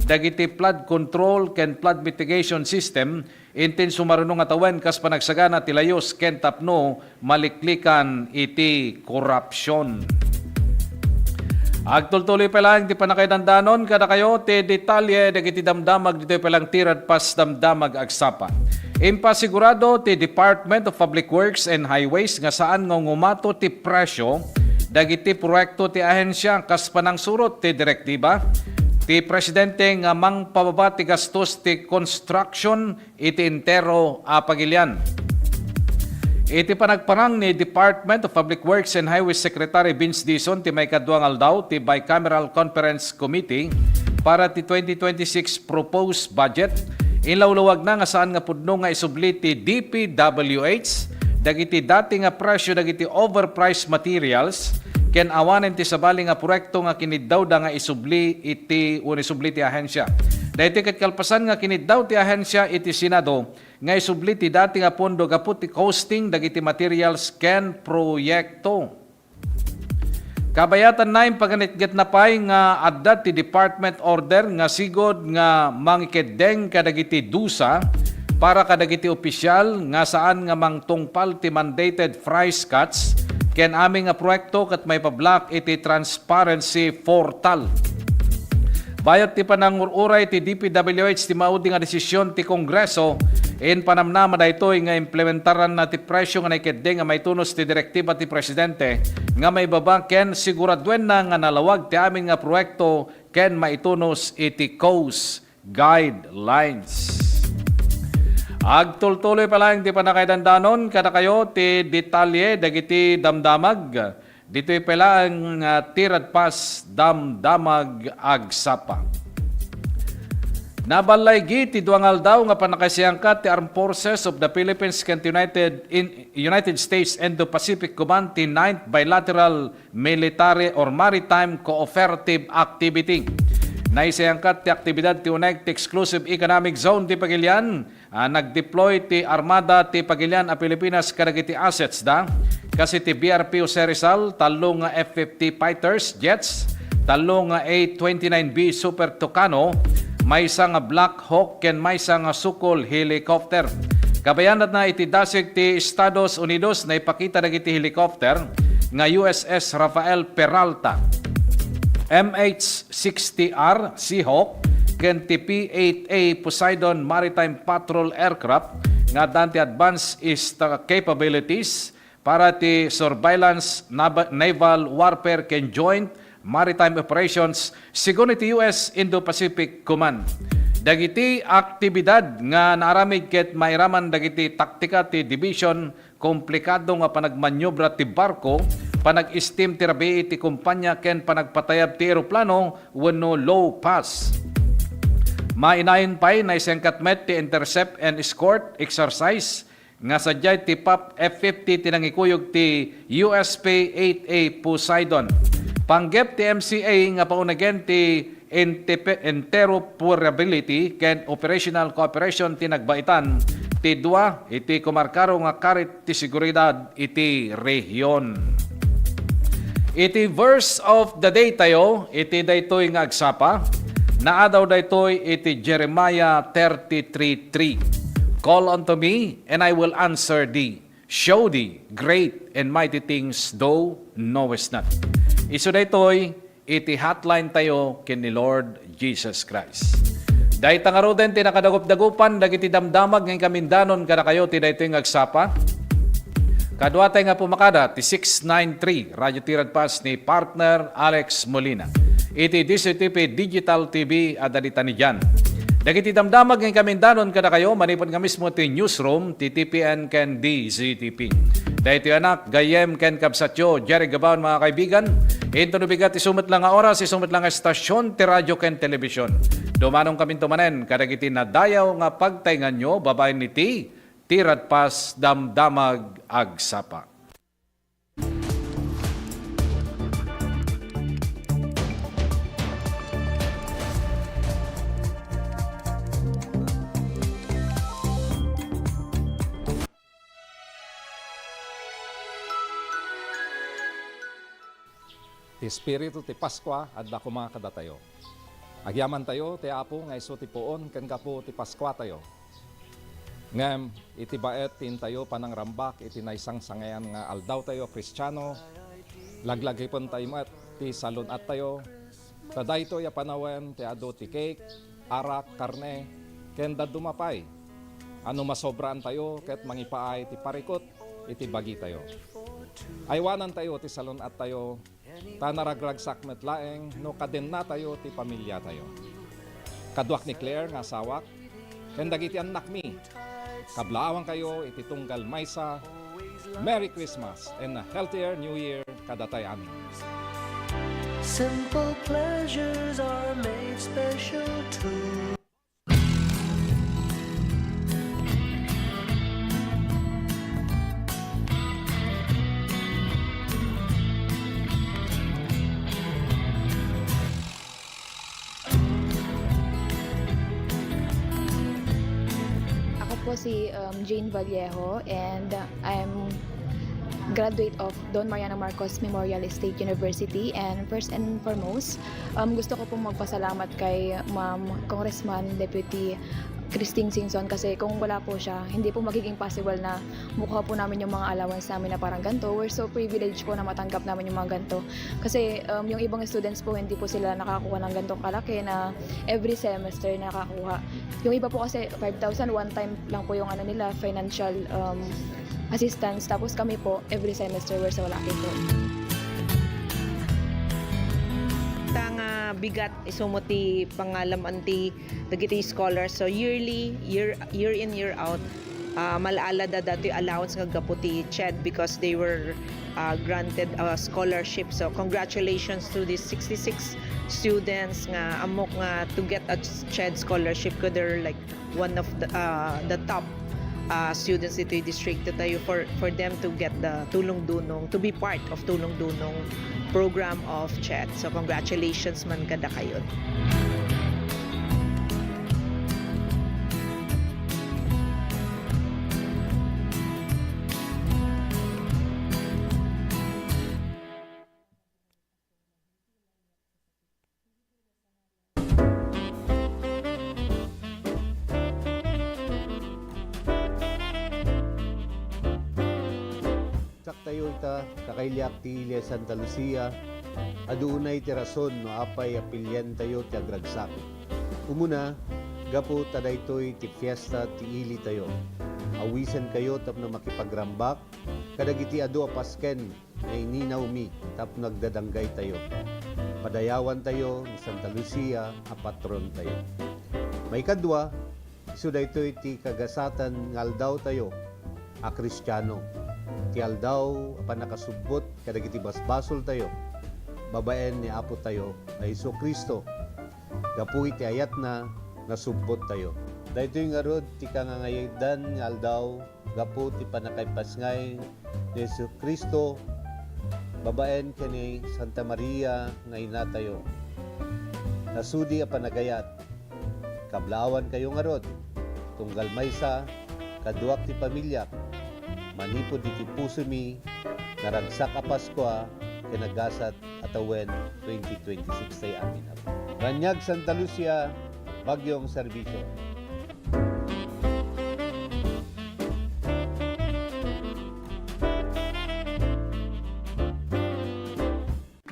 dagiti flood control ken flood mitigation system, intin sumaruno nga tawen kas panagsagana ti layus ken tapno maliklikan iti korupsion. Agtultuloy pay laeng ti pannakaidandanon kadakayo ti detalye dagiti damdamag ditoy pay lang Tired Pass Damdamag Agsapa. Impasigurado ti Department of Public Works and Highways nga saan nga ngumato ti presyo dagiti proyekto ti ahensia kas panangsurot ti direktiba ti Presidente nga mangpababa ti gastos ti construction iti entero a pagilian. Iti panagparang ni Department of Public Works and Highways Secretary Vince Dizon ti maikadua nga aldaw ti Bicameral Conference Committee para ti twenty twenty-six proposed budget, inlawlawagna nga saan nga pudno nga isubli ti D P W H dagiti dati nga presyo dagiti overpriced materials ken awanen ti sabali nga proyekto nga kiniddawda nga isubli iti wenno isubli ti ahensia. Daytoy ket kalpasan nga kiniddaw ti ahensia iti Senado nga isubli ti dati nga pondo gapu ti costing dagiti materials ken proyekto. Kabayatanna, impaganetgetna pay nga adda ti department order nga sigud nga mangikeddeng kadagiti dusa para kadagiti opisyal nga saan nga mangtungpal ti mandated price cuts ken amin nga proyekto ket maipablock iti transparency portal. Bayat ti panangur-uray ti D P W H ti maudi nga desisyon ti Kongreso, impanamnama daytoy nga implementaranna ti presyo nga naikeddeng nga maitunos ti direktiba ti Presidente nga maibaba ken siguraduenna nga nalawag ti amin nga proyekto ken maitunos iti cost guidelines. Agtultuloy pa laeng ti pannakaidandanon kadakayo ti detalye dagiti damdamag. Ditoy pay laeng nga Tiradpas Damdamag Agsapa. Naballaigi ti dua nga aldaw nga pannakaisayangkat ti Armed Forces of the Philippines ken ti United, in, United States Indo-Pacific Command ti Ninth Bilateral Military or Maritime Cooperative Activity. Naisayangkat ti aktibidad ti uneg ti Exclusive Economic Zone ti Pagilian. Ah, nag-deploy ti Armada ti Pagilian a Pilipinas kadagiti assets da, kas iti B R P Jose Rizal, tallo nga F fifty fighters jets, tallo nga A twenty-nine B Super Tucano, maysa nga Black Hawk ken maysa nga Sukol helicopter. Kabayanatna iti dasig ti Estados Unidos, naipakita dagiti helicopter nga U S S Rafael Peralta, M H sixty R Seahawk, ken ti P eight A Poseidon Maritime Patrol Aircraft nga addan ti advanced ista-, capabilities para ti surveillance, nav-, naval warfare, ken joint maritime operations, sigun iti U S Indo-Pacific Command. Dagiti aktibidad nga naaramid ket mairaman dagiti taktika ti division komplikado nga panagmaniobra ti barko, panag-steam ti rabii ti kompania ken panagpatayab ti eroplano wenno low pass. Mainayon pay, naisengkat met ti intercept and escort exercise nga sadiay ti PAP F fifty ti nangikuyog ti U S P eight A Poseidon. Panggep ti M C A nga paunagen ti intepe-, interoperability ken operational cooperation ti nagbaitan ti dua iti kumarkaro nga karit ti seguridad iti rehion. Iti verse of the day tayo, iti daytoy nga agsapa, naadaw daytoy iti Jeremiah thirty-three three. "Call unto me, and I will answer thee, show thee great and mighty things thou knowest not." Isu daytoy iti hotline tayo ken ni Lord Jesus Christ. Dayta ngaruden ti nakadagup-dagupan dagiti damdamag nga inkamindanon kadakayo ti daytoy nga agsapa. Kaduatay nga pumakada ti six nine three Radio Tiradpas ni partner Alex Molina. Iti D C T P Digital T V a dadi ta ni Jan. Dagiti damdamag nga inkamindanon kadakayo manipud nga mismo ti newsroom ti T P N ken D Z T P. Daytoy anak, gayyem ken kabsatyo, Jerry Gabaon, mga kaibigan. Inton bigat, isu met la nga oras, isu met la nga estasyon ti radyo ken telebisyon. Dumanongkaminto manen kadagiti nadayaw nga pagtaenganyo babaen iti Tiradpas Damdamag Agsapa. Ti espiritu ti Paskua adda koma kadatayo. Agyamantayo ti Apo nga isu ti puon ken gapu ti Paskuatayo. Ngem iti baet ti intayo panangrambak iti naisangsangayan nga aldawtayo a Kristiano, laglagipentayo met ti salun-attayo, ta daytoy a panawen ti adu ti cake, arak, karne, ken dadduma pay a no masobraantayo ket mangipaay ti parikut iti bagitayo. Aywanantayo ti salun-attayo, ta naragragsak met laeng no kadennatayo ti pamiliatayo. Kaduak ni Claire nga asawak, ken dagiti annakmi, kablaawankayo iti tunggal maysa. Merry Christmas and a healthier New Year kadatayo amin. Simple pleasures are made special too. Ako po si, um, Jane Vallejo, and I'm graduate of Don Mariano Marcos Memorial State University. And first and foremost, um, gusto ko pong magpasalamat kay Ma'am Congressman Deputy Christine Singson, kasi kung wala po siya, hindi po magiging possible na makuha po namin yung mga allowance namin na parang ganito. We're so privileged po na matanggap namin yung mga ganito. Kasi, um, yung ibang students po, hindi po sila nakakuha ng ganitong kalaki na every semester nakakuha. Yung iba po kasi five thousand, one time lang po yung ano nila, financial, um, assistance. Tapos kami po, every semester, we're so lucky po. Ta nga bigat, isu met ti pangalam-an ti dagiti scholars. So yearly, year, year in, year out, ah, mal-ala da datoy allowance nga gapu ti CHED because they were, ah, granted a scholarship. So congratulations to these sixty-six students nga ammok nga to get a CHED scholarship, 'cause they're, like, one of the, ah, the top, ah, students ditoy distrito tayo for, for them to get the Tulong Dunong, to be part of Tulong Dunong program of CHED. So congratulations man kadakayo. Saktayo ita, kakailiak ti Ili a Santa Lucia, adu unay ti rason no apay a piliantayo ti agragsak. Umuna, gapu ta daytoy ti fiesta ti ilitayo. Awisenkayo tapno makipagrambak kadagiti adu a pasken nga ininawmi tapno agdadanggaytayo. Padayawantayo ni Santa Lucia a patrontayo. Maikadua, isu daytoy ti kagasatan nga aldawtayo a Kristiano, ti aldaw a pannakasubbot kadagiti basbasoltayo babaen ni Apotayo a Jesu-Cristo. Gapu iti ayatna, nasubbottayo. Daytoy ngarud ti kangangayadan nga aldaw gapu ti pannakaipasngay ni Jesu-Cristo babaen ken ni Santa Maria nga inatayo. Nasudi a panagayat, kablaawankayo ngarud, tunggal maysa, kaduak ti pamiliak, manipud iti pusomi, naragsak a Paskua ken nagasat a tawen twenty twenty-six tayo amin. Raniag Santa Lucia, Bagyong Serbisyo.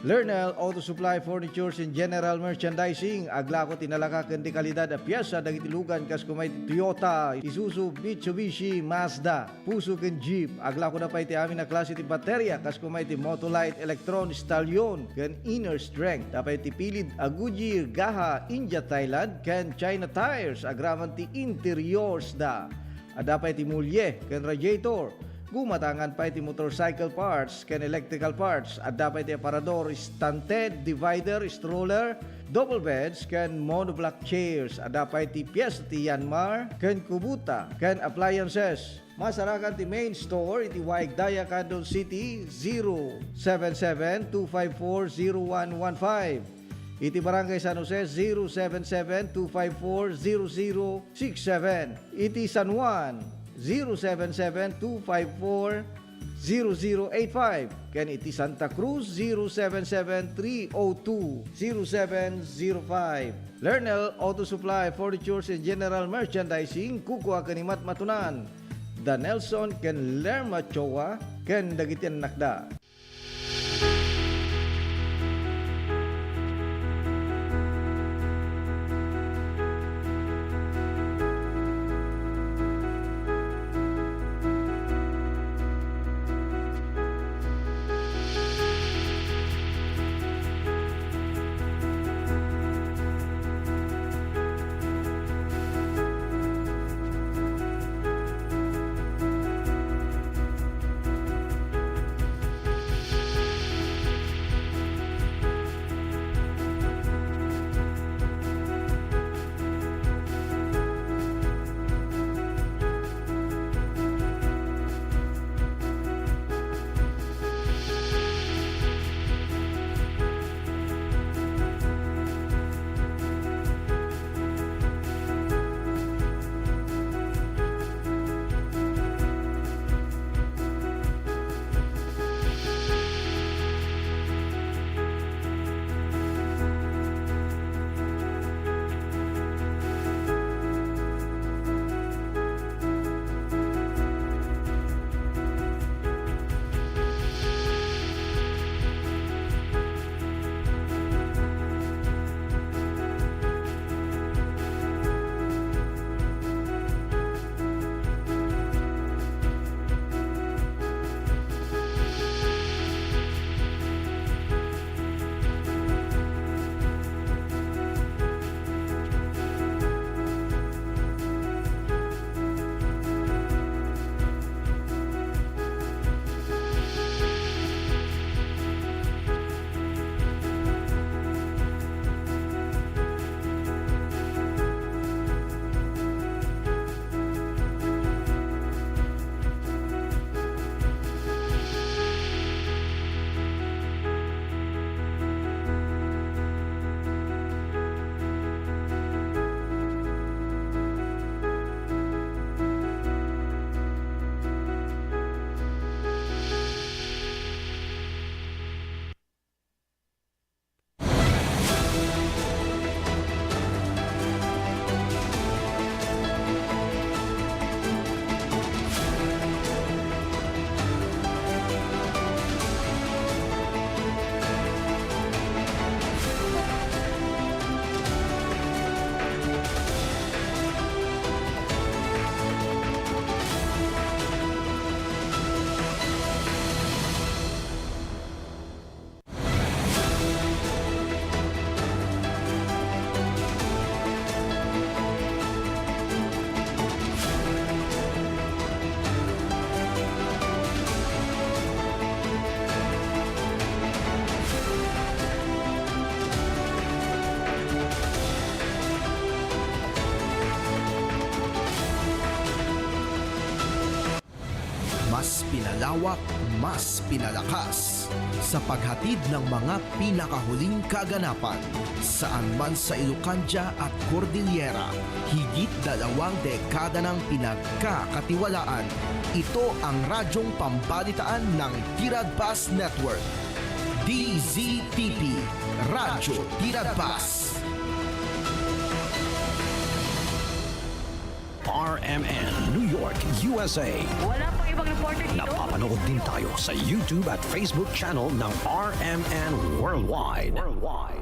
Lernel Auto Supply Furnitures and General Merchandising, aglako ti nalaka ken ti kalidad a piesa dagiti lugan kas kuma iti Toyota, Isuzu, Mitsubishi, Mazda. Fuso ken Jeep. Aglako da pay ti amin a klase ti bateria, kas kuma iti Motolite, Electron, Stallion, ken Inner Strength. Da pay ti pilid a Goodyear, Gaha, India, Thailand, ken China tires, agraman ti interiors da. Adda pay ti mulye ken radiator. Gumatangan pay ti motorcycle parts ken electrical parts. Adda pay ti aparador, stand tent, divider, stroller, double beds, ken monoblock chairs. Adda pay ti piesta ti Yanmar ken Kubota, ken appliances. Masarakan ti main store iti Waigdaya, Candon City, zero seven seven two five four zero one one five. Iti Barangay San Jose, zero seven seven two five four zero zero six seven. Iti San Juan, zero seven seven two five four zero zero eight five. Ken iti Santa Cruz, zero seven seven three oh two zero seven zero five. Lernel Auto Supply, Furnitures and General Merchandising, kukua ken ni Matmatunan. Da Nelson ken Lerma Choa ken dagiti annakda. Mas pinalawak, mas pinalakas sa paghatid ng mga pinakahuling kaganapan. Saan man sa Ilocandia at Cordillera, higit dalawang dekada nang pinagkakatiwalaan. Ito ang radyong pambalitaan ng Tiradpas Network. D Z T P, Radyo Tiradpas. R M N New York, U S A. Wala pang ibang reporter dito? Napapanood din tayo sa YouTube at Facebook channel ng R M N Worldwide. Worldwide.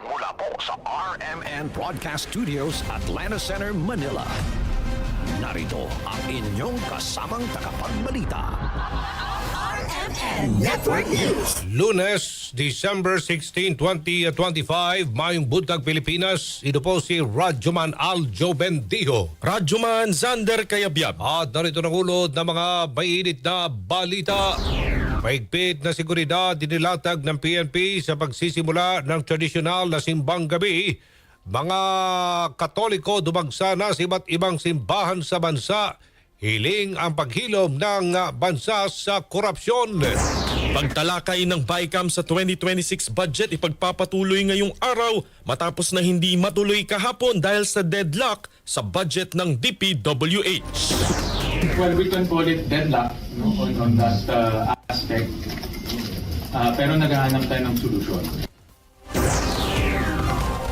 Mula po sa R M N Broadcast Studios, Atlanta Center, Manila. Narito ang inyong kasamang tagapagbalita. R M N Network News. Lunes, December sixteen, twenty twenty-five, Mayong Buntag Pilipinas. Ito po si Radyoman Aljo Bendijo. Radyoman Xander Kayabyab. At narito ang ulo ng mga mainit na balita. Mahigpit na seguridad inilatag ng P N P sa pagsisimula ng tradisyonal na simbang gabi. Mga Katoliko dumagsa na sa iba't ibang simbahan sa bansa. Hiling ang paghilom ng, ah, bansa sa korupsyon. Pagtalakay ng BICAM sa twenty twenty-six budget ipagpapatuloy ngayong araw matapos na hindi matuloy kahapon dahil sa deadlock sa budget ng D P W H. Well, we can call it deadlock, no, on, on that, uh, aspect. Ah, pero naghahanap tayo ng solusyon.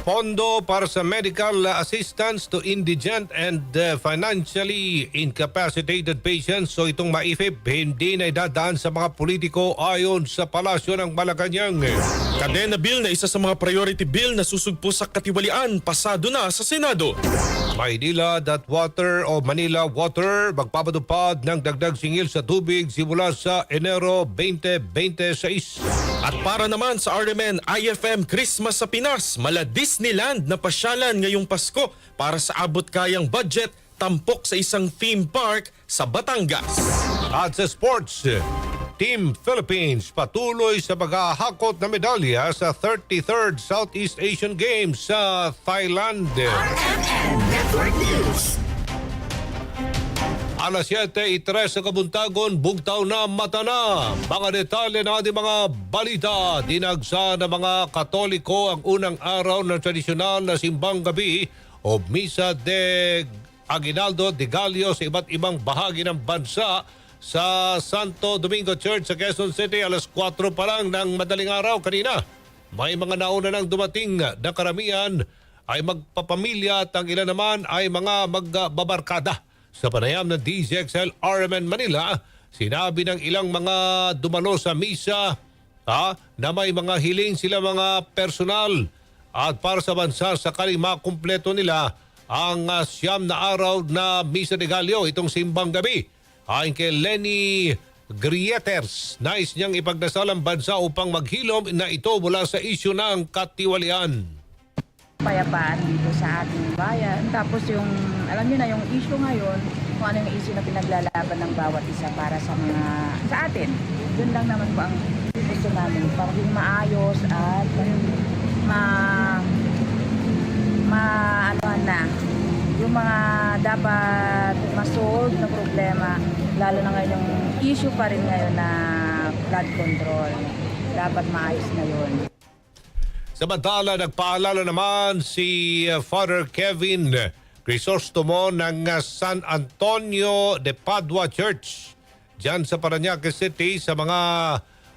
Pondo para sa medical assistance to indigent and, uh, financially incapacitated patients. So itong maifip, hindi na idadaan sa mga politiko ayon sa Palasyo ng Malacañang. Kadena Bill na isa sa mga priority bill na susugpo sa katiwalian, pasado na sa Senado. Maynila dot Water o Manila Water magpapatupad ng dagdag singil sa tubig simula sa Enero twenty twenty-six. At para naman sa R M N I F M Christmas sa Pinas, mala Disneyland na pasyalan ngayong Pasko para sa abot kayang budget, tampok sa isang theme park sa Batangas. At sa sports, Team Philippines patuloy sa paghahakot ng medalya sa thirty-third Southeast Asian Games sa Thailand. R M N Network News. Alas siyete y tres sa kabuntagon, bugtaw na, mata na. Mga detalye ng ating mga balita. Dinagsa ng mga Katoliko ang unang araw ng tradisyonal na simbang gabi o Misa de Aguinaldo de Gallo sa iba't ibang bahagi ng bansa. Sa Santo Domingo Church sa Quezon City, alas kuwatro pa lang ng madaling araw kanina, may mga nauna nang dumating na karamihan ay magpapamilya at ang ilan naman ay mga magbabarkada. Sa panayam ng D Z X L R M N Manila, sinabi ng ilang mga dumalo sa misa, ah, na may mga hiling sila mga personal at para sa bansa sakaling makumpleto nila ang, ah, siyam na araw na Misa de Gallo itong simbang gabi. Ayon kay Lenny Grieters, nais niyang ipagdasal ang bansa upang maghilom na ito mula sa isyu ng katiwalian. Payapaan dito sa ating bayan. Tapos yung, alam niyo na, yung issue ngayon, kung ano yung issue na pinaglalaban ng bawat isa para sa mga, sa atin. Yun lang naman po ang gusto namin, para maging maayos at ma-, ma-, ano na, yung mga dapat ma-solve na problema, lalo na ngayon yung issue pa rin ngayon na flood control. Dapat maayos na yun. Samantala, nagpaalala naman si, uh, Father Kevin Crisostomo ng, uh, San Antonio de Padua Church diyan sa Parañaque City sa mga,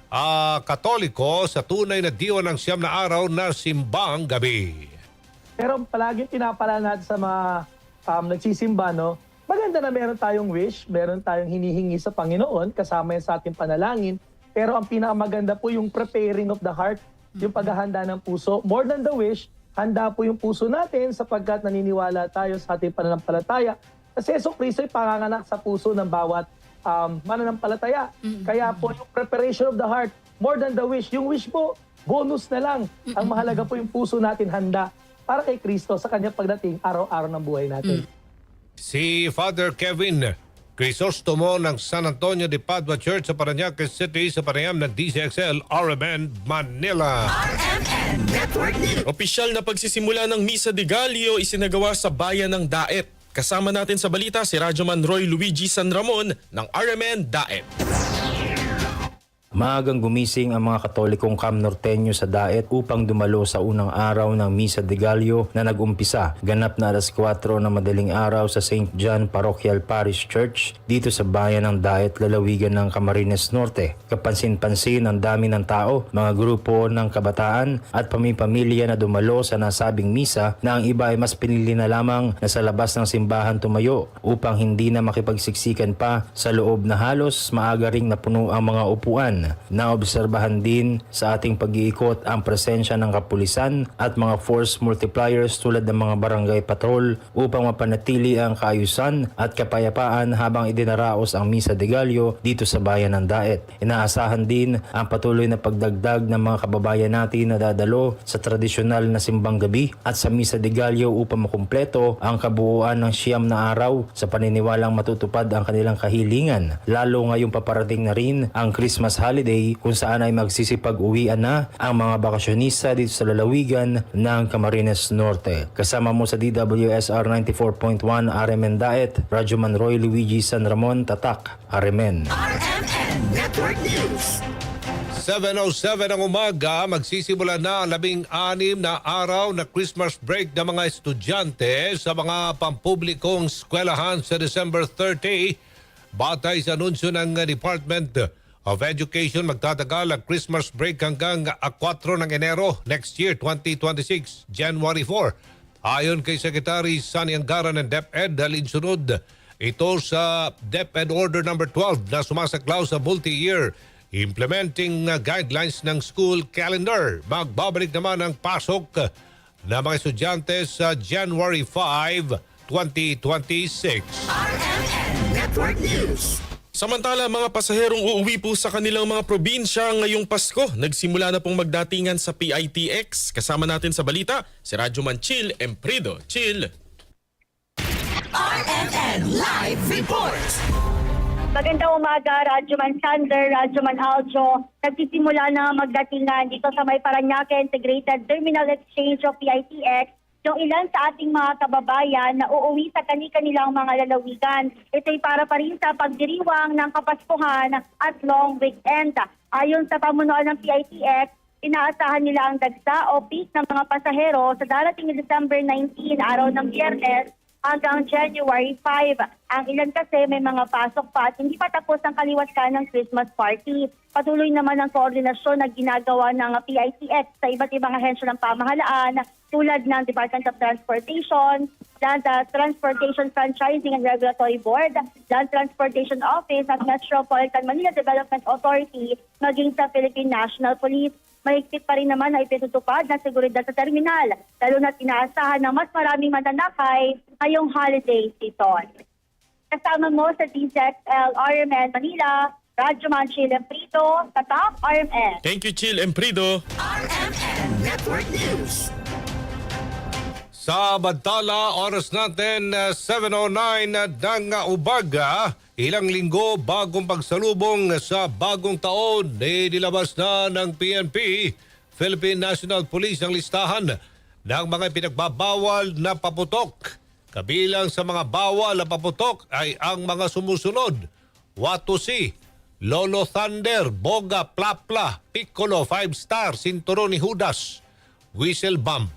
ah, Katoliko sa tunay na diwa ng siyam na araw na simbang gabi. Pero palaging pinapaalala natin sa mga, um, nagsisimba, no? Maganda na meron tayong wish, meron tayong hinihingi sa Panginoon, kasama yan sa ating panalangin. Pero ang pinakamaganda po yung preparing of the heart, yung paghahanda ng puso. More than the wish, handa po yung puso natin sapagkat naniniwala tayo sa ating pananampalataya na si Jesu Cristo ay panganganak sa puso ng bawat, um, mananampalataya. Mm. Kaya po yung preparation of the heart, more than the wish. Yung wish po, bonus na lang. Ang mahalaga po yung puso natin handa para kay Kristo sa kanyang pagdating araw-araw ng buhay natin. Mm. Si Father Kevin Crisostomo ng San Antonio de Padua Church sa Parañaque City sa panayam ng D Z X L R M N Manila. R M N Network News. Opisyal na pagsisimula ng Misa de Gallo isinagawa sa bayan ng Daet. Kasama natin sa balita si Radyoman Roy Luigi San Ramon ng R M N Daet. Maagang gumising ang mga Katolikong Cam Norteño sa Daet upang dumalo sa unang araw ng Misa de Gallo na nag-umpisa ganap na alas kuwatro ng madaling araw sa Saint John Parochial Parish Church dito sa bayan ng Daet, lalawigan ng Camarines Norte. Kapansin-pansin ang dami ng tao, mga grupo ng kabataan at pamipamilya na dumalo sa nasabing misa na ang iba ay mas pinili na lamang na sa labas ng simbahan tumayo upang hindi na makipagsiksikan pa sa loob na halos maaga ring napuno ang mga upuan. Naobserbahan din sa ating pag-iikot ang presensya ng kapulisan at mga force multipliers tulad ng mga barangay patrol upang mapanatili ang kaayusan at kapayapaan habang idinaraos ang Misa de Gallo dito sa bayan ng Daet. Inaasahan din ang patuloy na pagdagdag ng mga kababayan natin na dadalo sa tradisyonal na simbang gabi at sa Misa de Gallo upang makumpleto ang kabuuan ng siyam na araw sa paniniwalang matutupad ang kanilang kahilingan, lalo ngayong paparating na rin ang Christmas holiday kung saan ay magsisipag-uwian na ang mga bakasyonista dito sa lalawigan ng Camarines Norte. Kasama mo sa D W S R ninety-four point one R M N Daet, Radyoman Roy Luigi San Ramon, Tatak, R M N. R M N Network News. Seven oh seven ang umaga, magsisimula na ang labing-anim na araw na Christmas break ng mga estudyante sa mga pampublikong eskwelahan sa December thirty. Batay sa anunsyo ng Department of Education, magtatagal ang Christmas break hanggang a kuwatro ng Enero next year, twenty twenty-six, January four. Ayon kay Secretary Sonny Angara ng DepEd, alinsunod ito sa DepEd Order Number twelve na sumasaklaw sa multi-year implementing, uh, guidelines ng school calendar. Magbabalik naman ang pasok na mga estudyante sa January five, twenty twenty-six. R M N Network News. Samantala, mga pasaherong uuwi po sa kanilang mga probinsya ngayong Pasko, nagsimula na pong magdatingan sa P I T X. Kasama natin sa balita, si Radyoman Chill Emprido. Chill. R M N Live Report. Magandang umaga, Radyoman Sander, Radyoman Aljo. Nagsisimula na ang magdatingan dito sa may Parañaque Integrated Terminal Exchange o P I T X, yung ilan sa ating mga kababayan na uuwi sa kani-kanilang mga lalawigan. Ito'y para pa rin sa pagdiriwang ng Kapaskuhan at long weekend. Ayon sa pamunuan ng P I T X, inaasahan nila ang dagsa o peak ng mga pasahero sa darating na December nineteen, araw ng Biyernes, hanggang January five. Ang ilan kasi may mga pasok pa at hindi pa tapos ang kaliwatan ng Christmas party. Patuloy naman ang koordinasyon na ginagawa ng P I T X sa iba't ibang ahensya ng pamahalaan tulad ng Department of Transportation, Land, uh, Transportation Franchising and Regulatory Board, Land Transportation Office at Metropolitan Manila Development Authority, maging sa Philippine National Police. Mahigpit pa rin naman na ipinutupad na seguridad sa terminal, lalo na't inaasahan ng mas maraming mananakay ngayong holiday season. Kasama mo sa D Z X L R M N Manila, Radyoman Chill Emprido, Tatak R M N. Thank you, Chill Emprido. R M N Network News. Sa Bantala, oras natin, uh, seven oh nine, uh, ng, uh, umaga. Ilang linggo bagong pagsalubong sa bagong taon, inilabas na ng P N P, Philippine National Police, ang listahan ng mga pinagbabawal na paputok. Kabilang sa mga bawal na paputok ay ang mga sumusunod: Watusi, Lolo Thunder, Boga, Plapla, Piccolo, Five Star, Sinturon ni Judas, Whistle Bomb.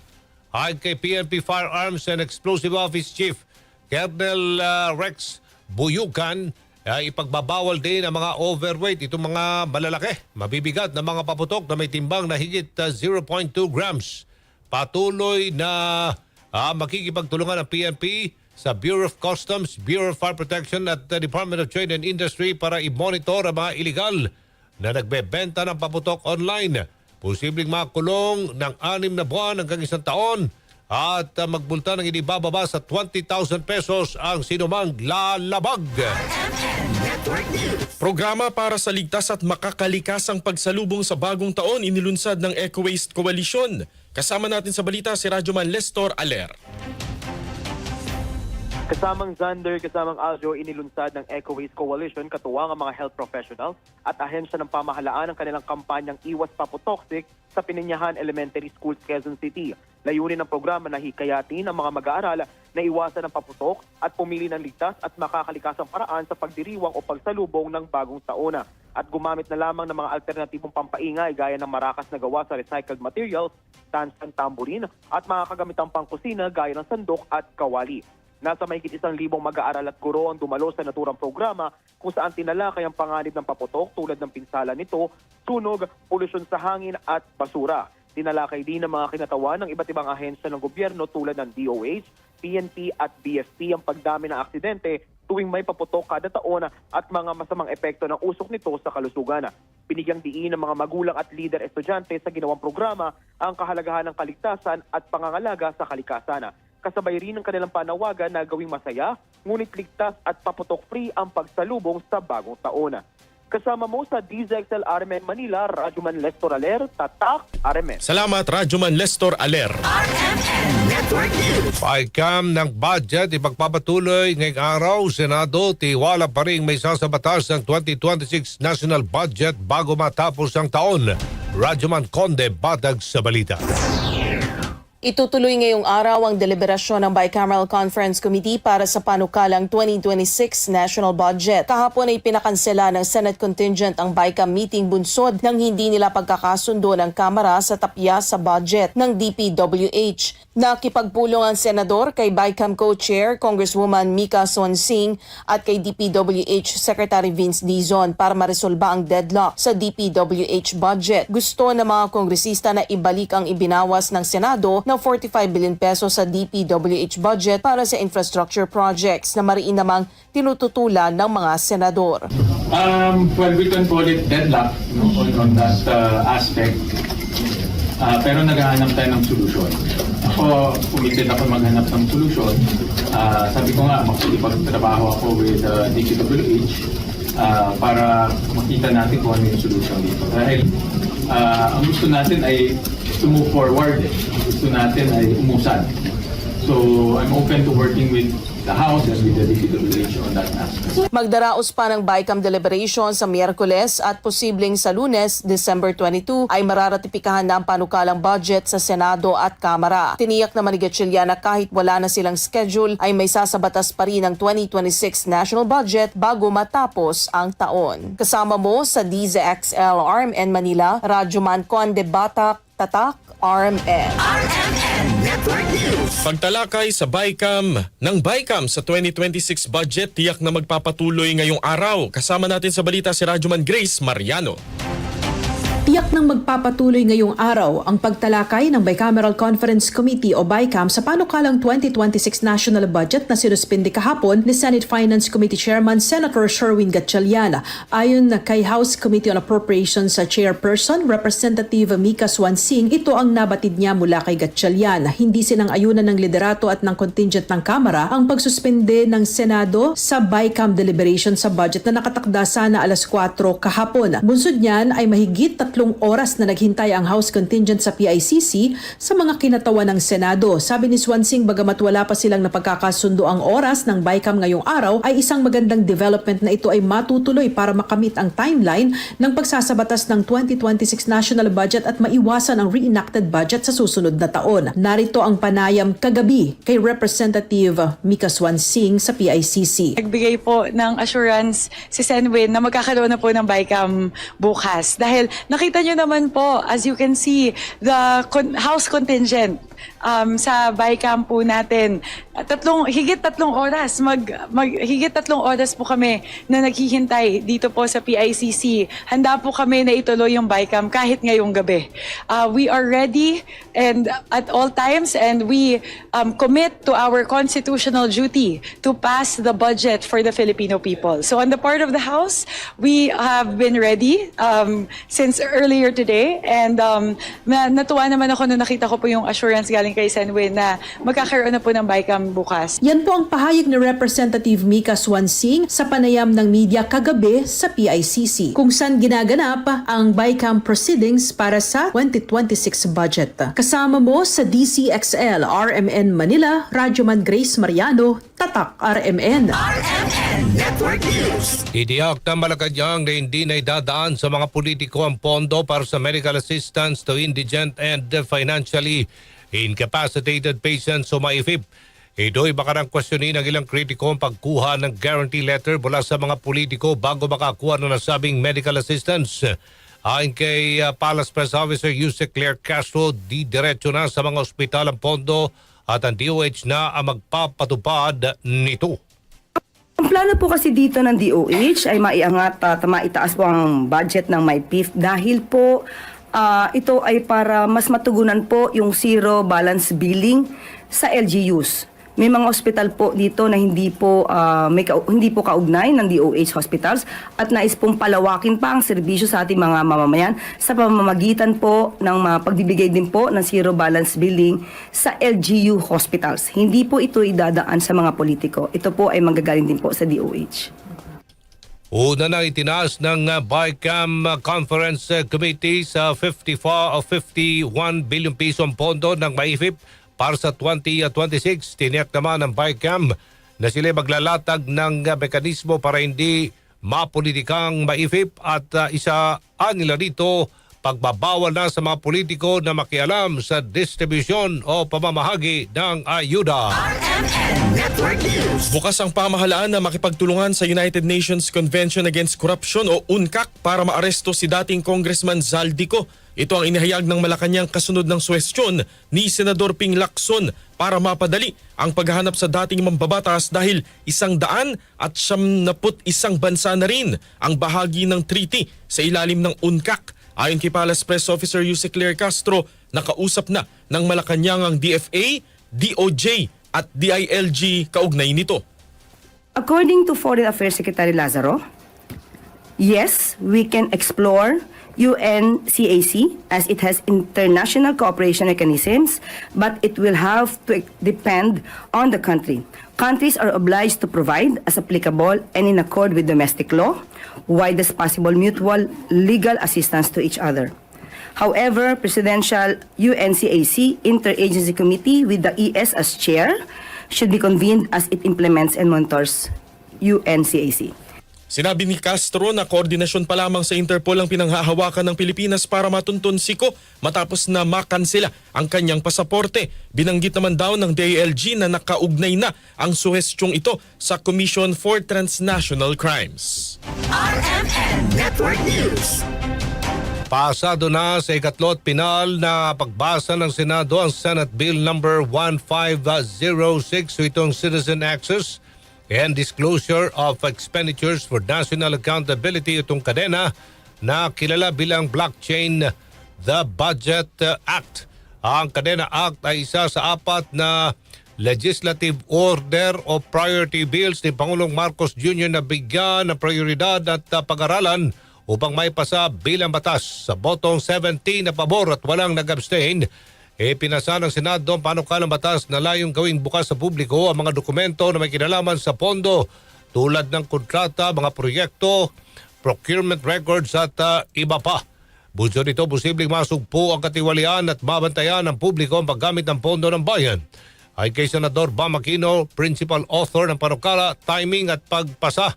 Ayon kay P N P Firearms and Explosive Office Chief Colonel, ah, Rex Buyukan, ay ipagbabawal din ang mga overweight, itong mga malalaki, mabibigat na mga paputok na may timbang na higit, ah, zero point two grams. Patuloy na, ah, makikipagtulungan ang P N P sa Bureau of Customs, Bureau of Fire Protection at the Department of Trade and Industry para i-monitor ang mga iligal na nagbebenta ng paputok online. Posibleng makulong ng anim na buwan hanggang isang taon at, ah, magbulta ng inibababa sa twenty thousand pesos ang sinumang lalabag. Programa para sa ligtas at makakalikasang pagsalubong sa bagong taon inilunsad ng Eco Waste Coalition. Kasama natin sa balita si Radyoman Lestor Aler. Kasamang Xander, kasamang Aljo, inilunsad ng Eco Waste Coalition katuwang ang mga health professional at ahensya ng pamahalaan ang kanilang kampanyang Iwas Paputoxic sa Pininyahan Elementary Schools, Quezon City. Layunin ng programa na hikayatin ang mga mag-aaral na iwasan ang paputok at pumili ng ligtas at makakalikasang paraan sa pagdiriwang o pagsalubong ng bagong taon at gumamit na lamang ng mga alternatibong pampaingay gaya ng marakas na gawa sa recycled materials, tansang tambourine at mga kagamitang pangkusina gaya ng sandok at kawali. Nasa mahigit isang libong mag-aaral at guro ang dumalo sa naturang programa kung saan tinalakay ang panganib ng paputok tulad ng pinsala nito, sunog, polusyon sa hangin at basura. Tinalakay din ang mga kinatawan ng iba't ibang ahensya ng gobyerno tulad ng D O H, P N P at B F P ang pagdami ng aksidente tuwing may paputok kada taon at mga masamang epekto ng usok nito sa kalusugan. Binigyang diin ng mga magulang at lider estudyante sa ginawang programa ang kahalagahan ng kaligtasan at pangangalaga sa kalikasan. Kasabay rin ng kanilang panawagan na gawing masaya, ngunit ligtas at paputok-free ang pagsalubong sa bagong taon. Kasama mo sa D Z X L R M N Manila, Radyoman Lester Aler, Tatak R M N. Salamat, Radyoman Lester Aler. R M N Network News. Paikam ng budget, ipagpapatuloy ngayong araw, Senado, tiwala pa rin may sasabatas ng twenty twenty-six national budget bago matapos ang taon. Radyoman Conde, batag sa balita. Itutuloy ngayong araw ang deliberasyon ng Bicameral Conference Committee para sa panukalang twenty twenty-six national budget. Kahapon ay pinakansela ng Senate contingent ang Bicam meeting bunsod nang hindi nila pagkakasundo ng Kamara sa tapya sa budget ng D P W H. Nakipagpulong ang senador kay Bicam co-chair Congresswoman Mika Sonsing at kay D P W H Secretary Vince Dizon para maresolba ang deadlock sa D P W H budget. Gusto ng mga kongresista na ibalik ang ibinawas ng Senado na forty-five billion pesos sa D P W H budget para sa infrastructure projects na mariin namang tinututulan ng mga senador. Um, well, we can call it deadlock, no, on, on that uh, aspect. Uh, pero naghahanap tayo ng solusyon. Ako, committed ako maghanap ng solusyon. Uh, sabi ko nga, makikipagtrabaho ako with uh, D P W H uh, para makita natin kung ano yung solusyon dito. Dahil uh, ang gusto natin ay to move forward. Eh. Ang gusto natin ay umusad. So, I'm open to working with the House and with the D P W H on that aspect. Magdaraos pa ng Bicam deliberation sa Miyerkules at posibleng sa Lunes, December twenty-two, ay mararatipikahan na ang panukalang budget sa Senado at Kamara. Tiniyak naman ni Gatchalian na kahit wala na silang schedule ay may sasabatas pa rin ang twenty twenty-six national budget bago matapos ang taon. Kasama mo sa D Z X L R M N Manila, Radyoman Conde Batak, Tatak R M N. R M N Network News. Pagtalakay sa Bicam ng Bicam sa twenty twenty-six budget, tiyak na magpapatuloy ngayong araw. Kasama natin sa balita si Radyoman Grace Mariano. Tiyak nang magpapatuloy ngayong araw ang pagtalakay ng Bicameral Conference Committee o Bicam sa panukalang twenty twenty-six national budget na sinuspindi kahapon ni Senate Finance Committee Chairman Senator Sherwin Gatchalian. Ayon kay House Committee on Appropriations Chairperson, Representative Mika Swansing, ito ang nabatid niya mula kay Gatchalian. Hindi sinang-ayunan ng liderato at ng contingent ng Kamara ang pagsuspende ng Senado sa Bicam deliberation sa budget na nakatakda sana alas kuwatro kahapon. Bunsod niyan ay mahigit tatlong oras na naghintay ang House contingent sa P I C C sa mga kinatawan ng Senado. Sabi ni Swansing, bagamat wala pa silang napagkakasundo ang oras ng Bicam ngayong araw, ay isang magandang development na ito ay matutuloy para makamit ang timeline ng pagsasabatas ng twenty twenty-six national budget at maiwasan ang reenacted budget sa susunod na taon. Narito ang panayam kagabi kay Representative Mika Swansing sa P I C C. Nagbigay po ng assurance si Senwin na magkakaroon na po ng Bicam bukas. Dahil nakita nyo naman po, as you can see, the con- House contingent um, sa Bicam po natin. Tatlong, higit tatlong oras, mag, mag, higit tatlong oras po kami na naghihintay dito po sa P I C C. Handa po kami na ituloy yung Bicam kahit ngayong gabi. Uh, we are ready and at all times and we um, commit to our constitutional duty to pass the budget for the Filipino people. So on the part of the House, we have been ready um, since earlier today and um, na, natuwa naman ako nung nakita ko po yung assurance galing kay Senwin na magkakaroon na po ng Bicam bukas. Yan po ang pahayag ni Representative Mika Swansing sa panayam ng media kagabi sa P I C C, kung saan ginaganap ang Bicam proceedings para sa twenty twenty-six budget. Kasama mo sa D C X L R M N Manila, Radyoman Grace Mariano, Tatak R M N. R M N Network News. Titiyak ng Malacañang na hindi na idadaan sa mga politiko ang pondo para sa medical assistance to indigent and financially incapacitated patients o maifip. Ito'y makanang kwestiyonin ang ilang kritiko ang pagkuha ng guarantee letter mula sa mga politiko bago makakuha ng nasabing medical assistance. Ayon kay, ah, Palace Press Officer Yusek Claire Castro, didiretso na sa mga ospital ang pondo at ang D O H na ang magpapatupad nito. Ang plano po kasi dito ng D O H ay maiangat at maitaas po ang budget ng MyPIF dahil po, ah, ito ay para mas matugunan po yung zero balance billing sa L G Us. May mga ospital po dito na hindi po, ah, may kau-, hindi po kaugnay ng D O H hospitals at nais pong palawakin pa ang serbisyo sa ating mga mamamayan sa pamamagitan po ng mga pagbibigay din po ng zero balance billing sa L G U hospitals. Hindi po ito idadaan sa mga politiko. Ito po ay manggagaling din po sa D O H. Una na itinaas ng, ah, BICAM, ah, Conference, ah, Committee sa fifty-four o fifty-one billion piso ang pondo ng MyIFIP para sa twenty twenty-six. Tiniyak naman ng BICAM na sila'y maglalatag ng, ah, mekanismo para hindi mapolitikang MyIFIP at, ah, isa nila dito, pagbabawal na sa mga politiko na makialam sa distribusyon o pamamahagi ng ayuda. R M N Network News. Bukas ang pamahalaan na makipagtulungan sa United Nations Convention Against Corruption o UNCAC para maaresto si dating Congressman Zaldy Co. Ito ang inihayag ng Malacañang kasunod ng suhestyon ni Senador Ping Lacson para mapadali ang paghahanap sa dating mambabatas dahil isang daan at siyam naput isang bansa na rin ang bahagi ng treaty sa ilalim ng UNCAC. Ayon kay Palace Press Officer Yusek Claire Castro, nakausap na ng Malacañang ang D F A, D O J at D I L G kaugnay nito. According to Foreign Affairs Secretary Lazaro, yes, we can explore U N C A C as it has international cooperation mechanisms, but it will have to depend on the country. Countries are obliged to provide, as applicable and in accord with domestic law, widest possible mutual legal assistance to each other. However, Presidential U N C A C Interagency Committee with the E S as chair should be convened as it implements and monitors U N C A C. Sinabi ni Castro na koordinasyon pa lamang sa Interpol ang pinanghahawakan ng Pilipinas para matunton si Co matapos na makansela ang kanyang pasaporte. Binanggit naman daw ng D I L G na nakaugnay na ang suhestyong ito sa Commission for Transnational Crimes. R M N Network News. Pasado na sa ikatlo at pinal na pagbasa ng Senado ang Senate Bill number one five zero six, itong Citizen Access and Disclosure of Expenditures for National Accountability, itong kadena na kilala bilang Blockchain, the Budget Act. Ang Kadena Act ay isa sa apat na legislative order o priority bills ni Pangulong Marcos Junior na bigyan ng prioridad at, ah, pag-aralan upang maipasa bilang batas. Sa botong seventeen na pabor at walang nag-abstain, ipinasa ng Senado ang panukalang batas na layong gawing bukas sa publiko ang mga dokumento na may kinalaman sa pondo, tulad ng kontrata, mga proyekto, procurement records at, ah, iba pa. Bukod dito, posibleng masugpo ang katiwalian at mabantayan ng publiko ang paggamit ng pondo ng bayan. Ayon kay Senador Bam Aquino, principal author ng panukala, timing at pagpasa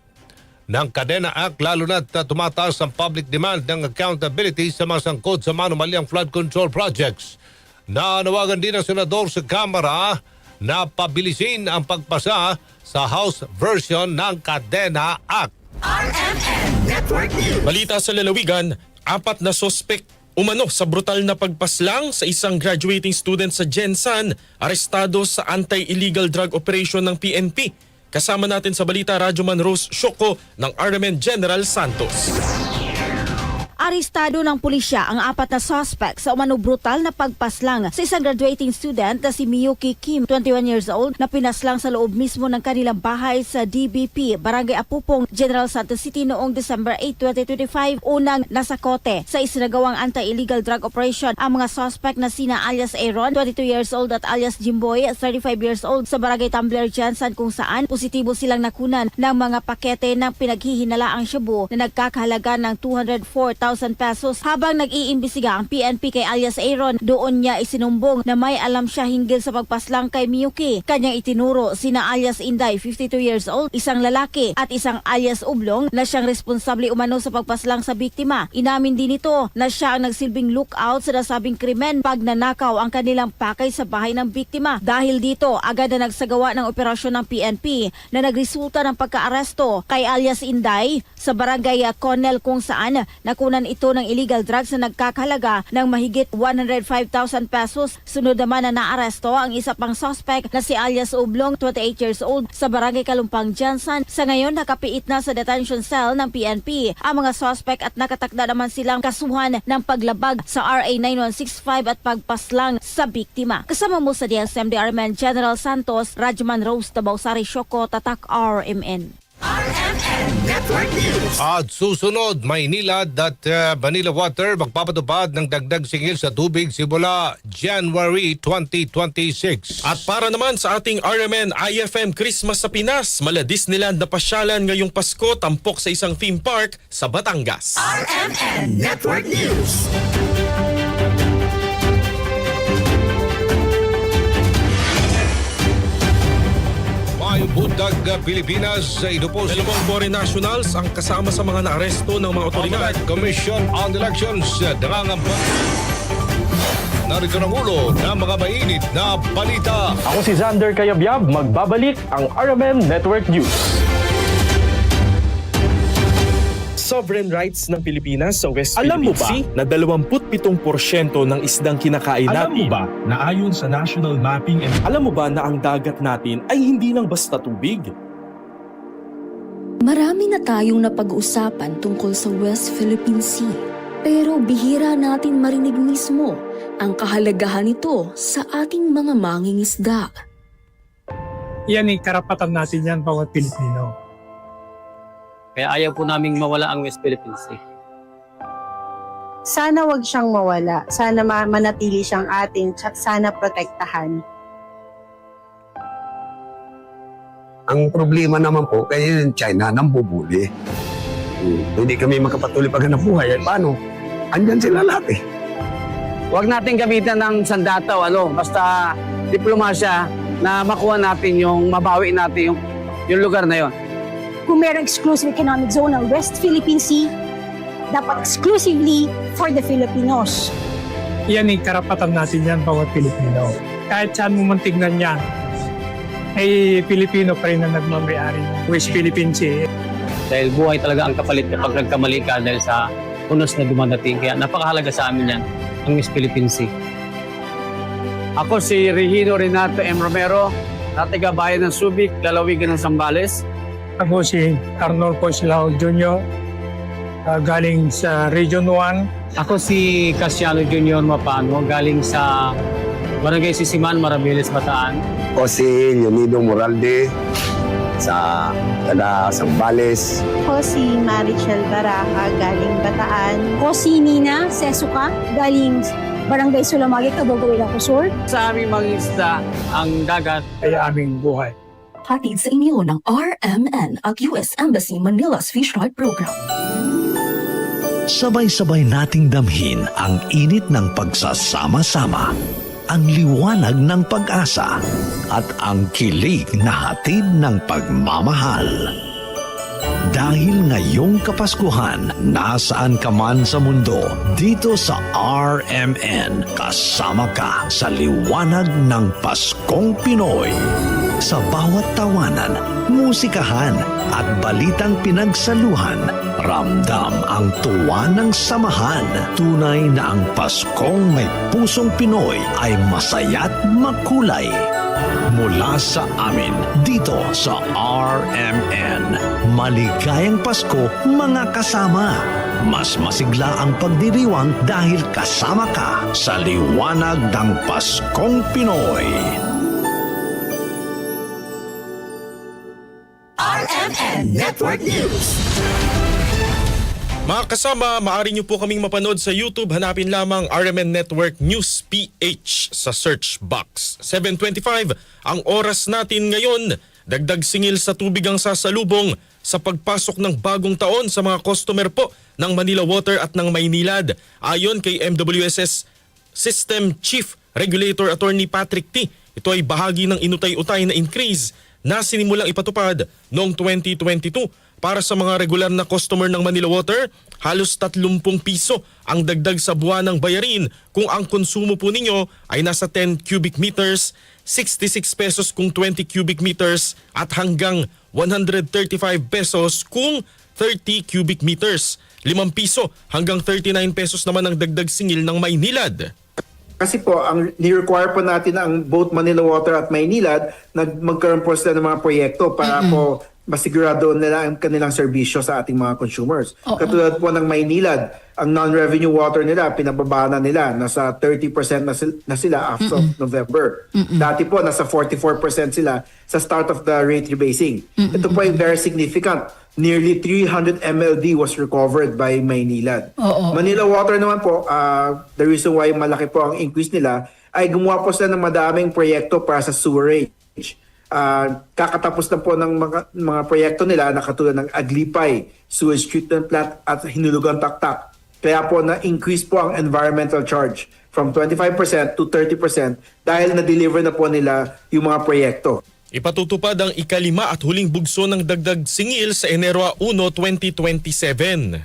ng Kadena Act, lalo na't tumataas ang public demand ng accountability sa mga sangkot sa manumaliang flood control projects. Nanawagan din ang senador sa Kamara na pabilisin ang pagpasa sa House version ng Kadena Act. R M N Network News. Balita sa lalawigan, apat na suspek umano sa brutal na pagpaslang sa isang graduating student sa GenSan, arestado sa anti-illegal drug operation ng P N P. Kasama natin sa balita, Radyoman Rose Sioco ng R M N General Santos. Arestado ng pulisya ang apat na suspek sa umano brutal na pagpaslang sa isang graduating student na si Miyuki Kim, twenty-one years old, na pinaslang sa loob mismo ng kanilang bahay sa D B P, Barangay Apupong, General Santos City noong December eight, twenty twenty-five. Unang nasakote sa isinagawang anti-illegal drug operation ang mga suspek na sina alias Aaron, twenty-two years old, at alias Jimboy, thirty-five years old, sa Barangay Tumbler, GenSan, kung saan positibo silang nakunan ng mga pakete ng pinaghihinalaang shabu na nagkakahalaga ng two hundred four thousand pesos. Habang nag-iimbestiga ang P N P kay alias Aaron, doon niya isinumbong na may alam siya hinggil sa pagpaslang kay Miyuki. Kanyang itinuro sina alias Inday, fifty-two years old, isang lalaki, at isang alias Ublong na siyang responsable umano sa pagpaslang sa biktima. Inamin din nito na siya ang nagsilbing lookout sa nasabing krimen, pagnanakaw ang kanilang pakay sa bahay ng biktima. Dahil dito, agad na nagsagawa ng operasyon ng P N P na nagresulta ng pagkaaresto kay alias Inday sa barangay, ah, Conel, kung saan nakunan ito ng illegal drugs na nagkakahalaga ng mahigit one hundred five thousand pesos. Sunod naman na naaresto ang isa pang suspect na si alias Ublong, twenty-eight years old, sa barangay Kalumpang, Gensan. Sa ngayon, nakapiit na sa detention cell ng P N P ang mga suspect at nakatakda naman silang kasuhan ng paglabag sa R A nine one six five at pagpaslang sa biktima. Kasama mo sa D S M D R M N, General Santos, Radyoman Rose Tabausari Shoko, Tatak R M N. R M N Network News. At susunod, Maynila at, uh, Manila Water magpapatupad ng dagdag singil sa tubig simula January twenty twenty-six. At para naman sa ating R M N I F M Christmas sa Pinas, mala Disneyland na pasyalan ngayong Pasko tampok sa isang theme park sa Batangas. R M N Network News. Maayong buntag, Pilipinas. Ito po si Dalawang foreign nationals ang kasama sa mga naaresto ng mga otoridad. Overnight Commission on Elections, nangangamba. Narito ang ulo ng mga mainit na balita. Ako si Xander Kayabyab, magbabalik ang R M N Network News. Sovereign rights ng Pilipinas sa West Philippine Sea na dalawampu't pitong porsyento ng isdang kinakain natin. Alam mo ba na ayon sa National Mapping and Alam mo ba na ang dagat natin ay hindi lang basta tubig? Marami na tayong napag-uusapan tungkol sa West Philippine Sea, pero bihira natin marinig mismo ang kahalagahan nito sa ating mga mangingisda. Yan ay karapatan natin yan, bawat Pilipino. Kaya ayaw po naming mawala ang West Philippine Sea. Sana wag siyang mawala. Sana ma-, manatili siyang atin, tsaka sana protektahan. Ang problema naman po, kaya yung China, nambubuli. Hmm, hindi kami makapatuloy paghanapbuhay, eh, paano? Andyan sila lahat, eh. Huwag natin gamitan ng sandata o ano, basta diplomasya na makuha natin yung, mabawi natin yung, yung lugar na yon. Kung merong exclusive economic zone ng West Philippine Sea, dapat exclusively for the Filipinos. Yan ay karapatan natin yan, bawat Pilipino. Kahit saan mo man tignan yan, ay Pilipino pa rin ang nagmamayari ng West Philippine Sea. Dahil buhay talaga ang kapalit kapag nagkamali ka dahil sa unos na dumadating. Kaya napakahalaga sa amin yan, ang West Philippine Sea. Ako si Regino Renato M. Romero, na taga bayan ng Subic, lalawigan ng Zambales. Ako si Arnolfo Silao Junior, ah, galing sa Region one. Ako si Casiano Junior Mapano, galing sa Barangay Sisiman, Maraviles, Bataan. Ako si Leonido Moralde, sa taga Zambales. Ako si Marichel Baraja, galing Bataan. Ako si Nina Sesuka, galing Barangay Sulamagi, Cabogo, Ilocos Sur. Sa aming mangingisda, ang dagat ay aming buhay. Hatid sa inyo ng R M N at U S Embassy Manila's Fish Heart Program. Sabay-sabay nating damhin ang init ng pagsasama-sama, ang liwanag ng pag-asa, at ang kilig na hatid ng pagmamahal. Dahil ngayong Kapaskuhan, nasaan ka man sa mundo, dito sa R M N, kasama ka sa liwanag ng Paskong Pinoy. Sa bawat tawanan, musikahan, at balitang pinagsaluhan, ramdam ang tuwa ng samahan. Tunay na ang Paskong may pusong Pinoy ay masaya't makulay. Mula sa amin, dito sa R M N, maligayang Pasko, mga kasama! Mas masigla ang pagdiriwang dahil kasama ka sa liwanag ng Paskong Pinoy. R M N Network News. Mga kasama, maaari niyo po kaming mapanood sa YouTube. Hanapin lamang R M N Network News P H sa search box. Seven twenty-five ang oras natin ngayon. Dagdag singil sa tubig ang sasalubong sa pagpasok ng bagong taon sa mga customer po ng Manila Water at ng Maynilad. Ayon kay M W S S System Chief Regulator Attorney Patrick T, ito ay bahagi ng inutay-utay na increase na sinimulang ipatupad noong twenty twenty-two. Para sa mga regular na customer ng Manila Water, halos tatlumpung piso ang dagdag sa buwanang bayarin kung ang konsumo po ninyo ay nasa ten cubic meters, sixty-six pesos kung twenty cubic meters, at hanggang one hundred thirty-five pesos kung thirty cubic meters. Limang piso hanggang thirty-nine pesos naman ang dagdag singil ng Maynilad. Kasi po, ang ni-require po natin ang both Manila Water at Maynilad na magkaroon po sila ng mga proyekto para Mm-mm. po masigurado nila ang kanilang serbisyo sa ating mga consumers. Oo. Katulad po ng Maynilad, ang non-revenue water nila, pinababa na nila, nasa thirty percent na sil-, na sila as of Mm-mm. November. Mm-mm. Dati po, nasa forty-four percent sila sa start of the rate rebasing. Mm-mm. Ito po ay very significant. Nearly three hundred M L D was recovered by Maynilad. Oo. Manila Water naman po, ah, the reason why malaki po ang increase nila ay gumawa po sila ng madaming proyekto para sa sewerage. Ah, kakatapos na po ng mga, mga proyekto nila na katulad ng Aglipay Sewage Treatment Plant at Hinulugan Taktak. Kaya po na-increase po ang environmental charge from twenty-five percent to thirty percent dahil na-deliver na po nila yung mga proyekto. Ipatutupad ang ikalima at huling bugso ng dagdag singil sa Enero uno, twenty twenty-seven.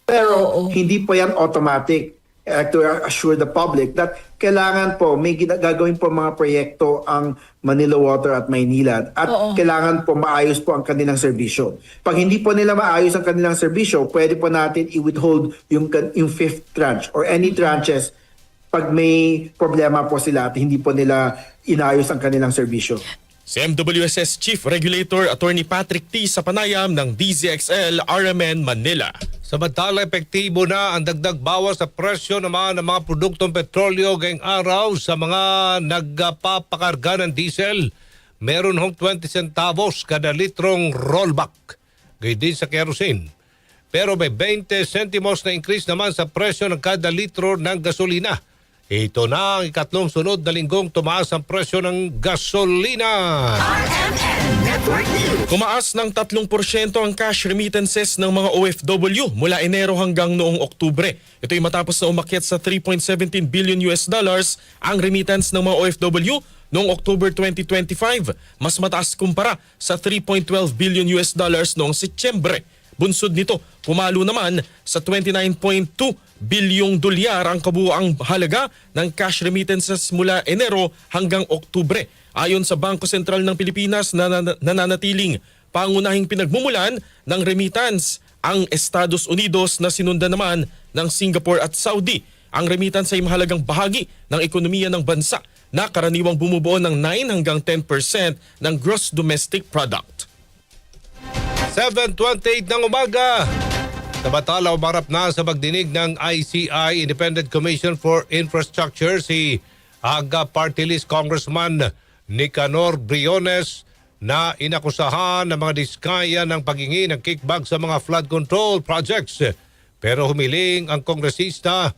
Pero Oo. hindi po yan automatic. I like to assure the public that kailangan po may gina-, gagawin po mga proyekto ang Manila Water at Maynilad at Oo. kailangan po maayos po ang kanilang serbisyo. Pag hindi po nila maayos ang kanilang serbisyo, pwede po natin i-withhold yung kan-, yung fifth tranche or any tranches pag may problema po sila at hindi po nila inayos ang kanilang serbisyo. Si M W S S Chief Regulator Attorney Patrick T sa panayam ng D Z X L R M N Manila. Samantala, epektibo na ang dagdag bawas sa presyo naman ng mga produktong petrolyo ngayong araw sa mga nagpapakarga ng diesel. Meron hong twenty centavos kada litrong rollback. Gayon din sa kerosene. Pero may twenty sentimos na increase naman sa presyo ng kada litro ng gasolina. Ito na ang ikatlong sunod na linggong tumaas ang presyo ng gasolina. Tumaas ng tatlong porsyento ang cash remittances ng mga O F W mula Enero hanggang noong Oktubre. Ito'y matapos na umakyat sa three point seventeen billion U S dollars ang remittance ng mga O F W noong October twenty twenty-five, mas mataas kumpara sa three point twelve billion U S dollars noong Setyembre. Bunsod nito, pumalo naman sa twenty-nine point two bilyong dolyar ang kabuoang halaga ng cash remittances mula Enero hanggang Oktubre. Ayon sa Bangko Sentral ng Pilipinas na, na, nananatiling pangunahing pinagmumulan ng remittance ang Estados Unidos na sinundan naman ng Singapore at Saudi. Ang remittance ay mahalagang bahagi ng ekonomiya ng bansa na karaniwang bumubuo ng nine hanggang ten percent ng gross domestic product. Seven twenty-eight ng umaga. Samantala, umarap na sa pagdinig ng I C I, Independent Commission for Infrastructure, si AGA Party List Congressman Nicanor Briones na inakusahan ng mga diskaya ng paghingi ng kickback sa mga flood control projects. Pero humiling ang kongresista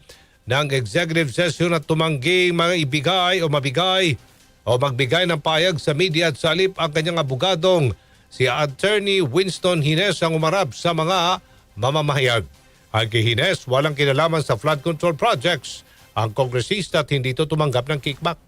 ng executive session at tumanggi maibigay o mabigay o magbigay ng pahayag sa media at sa halip ang kanyang abogadong si Attorney Winston Hines ang umarap sa mga mamamahayag. Ayon kay Hines, walang kinalaman sa flood control projects ang kongresista at hindi ito tumanggap ng kickback.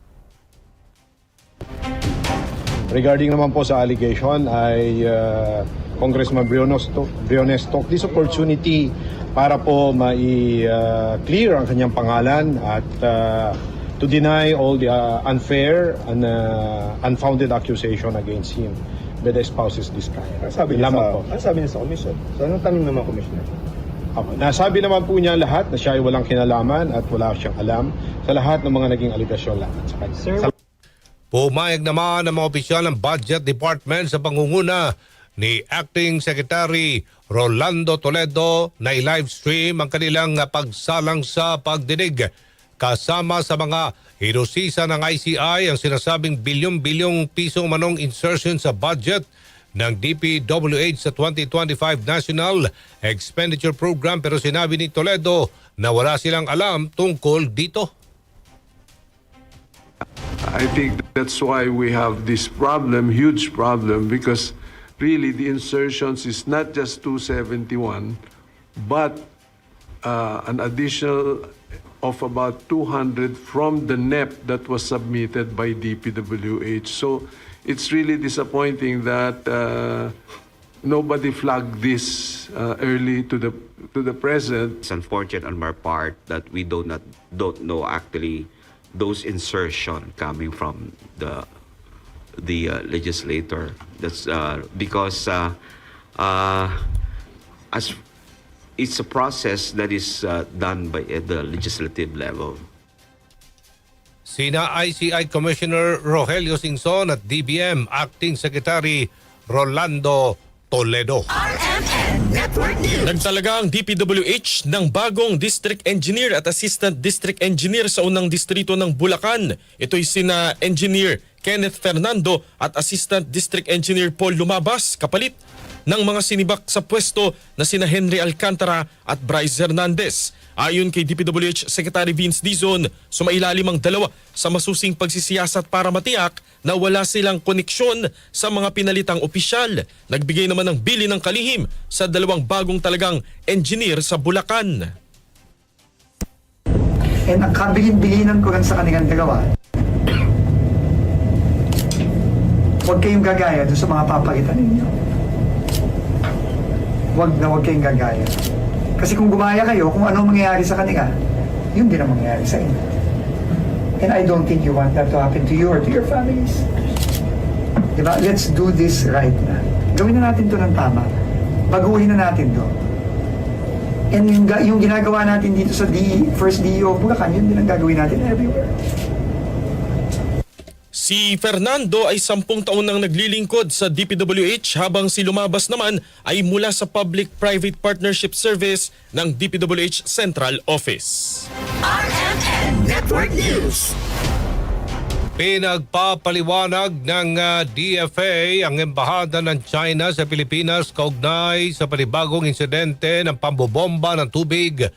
Regarding naman po sa allegation ay uh, Congressman Briones, to, Briones took this opportunity para po mai-clear uh, ang kanyang pangalan at uh, to deny all the uh, unfair and uh, unfounded accusation against him by the spouses this time. Ang sabi niya sa, po. Ang sabi niya sa commission. So anong tanong ng mga commissioner? Nasabi naman po niya lahat na siya ay walang kinalaman at wala siyang alam sa lahat ng mga naging alegasyon laban sa kanya. Sir, Pumayag naman ang mga opisyal ng Budget Department sa pangunguna ni Acting Secretary Rolando Toledo na i-livestream ang kanilang pagsalang sa pagdinig. Kasama sa mga inusisa ng I C I ang sinasabing bilyon-bilyong pisong manong insertion sa budget ng D P W H sa twenty twenty-five National Expenditure Program, pero sinabi ni Toledo na wala silang alam tungkol dito. I think that's why we have this problem, huge problem, because really the insertions is not just two seventy-one, but uh, an additional of about two hundred from the NEP that was submitted by D P W H. So it's really disappointing that uh, nobody flagged this uh, early to the to the present. It's unfortunate on my part that we do not don't know actually those insertion coming from the the uh, legislator. That's uh, because uh, uh, as it's a process that is uh, done by at the legislative level. Sina I C I Commissioner Rogelio Singson at D B M Acting Secretary Rolando Toledo. R M N Network News. Nagtalaga ang D P W H ng bagong District Engineer at Assistant District Engineer sa unang distrito ng Bulacan. Ito'y sina Engineer Kenneth Fernando at Assistant District Engineer Paul Lumabas, kapalit ng mga sinibak sa pwesto na sina Henry Alcantara at Bryce Hernandez. Ayon kay D P W H Secretary Vince Dizon, sumailalim ang dalawa sa masusing pagsisiyasat para matiyak na wala silang koneksyon sa mga pinalitang opisyal. Nagbigay naman ng bilin ng kalihim sa dalawang bagong talagang engineer sa Bulacan. And ang kabilin-bilinan ko lang sa kanilang dalawa, huwag kayong gagaya dun sa mga papakita ninyo. Huwag na huwag kayong gagaya. Kasi kung gumaya kayo, kung ano mangyayari sa kanila, yun din ang mangyayari sa inyo. And I don't think you want that to happen to you or to your families. Diba? Let's do this right na. Gawin na natin to ng tama. Baguhin na natin to. And yung, ga- yung ginagawa natin dito sa D, first D E O of Bulacan, yun din ang gagawin natin everywhere. Si Fernando ay sampung taon nang naglilingkod sa D P W H, habang si Lumabas naman ay mula sa Public-Private Partnership Service ng D P W H Central Office. R M N Network News. Pinagpapaliwanag ng ah, D F A ang Embahada ng China sa Pilipinas kaugnay sa panibagong insidente ng pambobomba ng tubig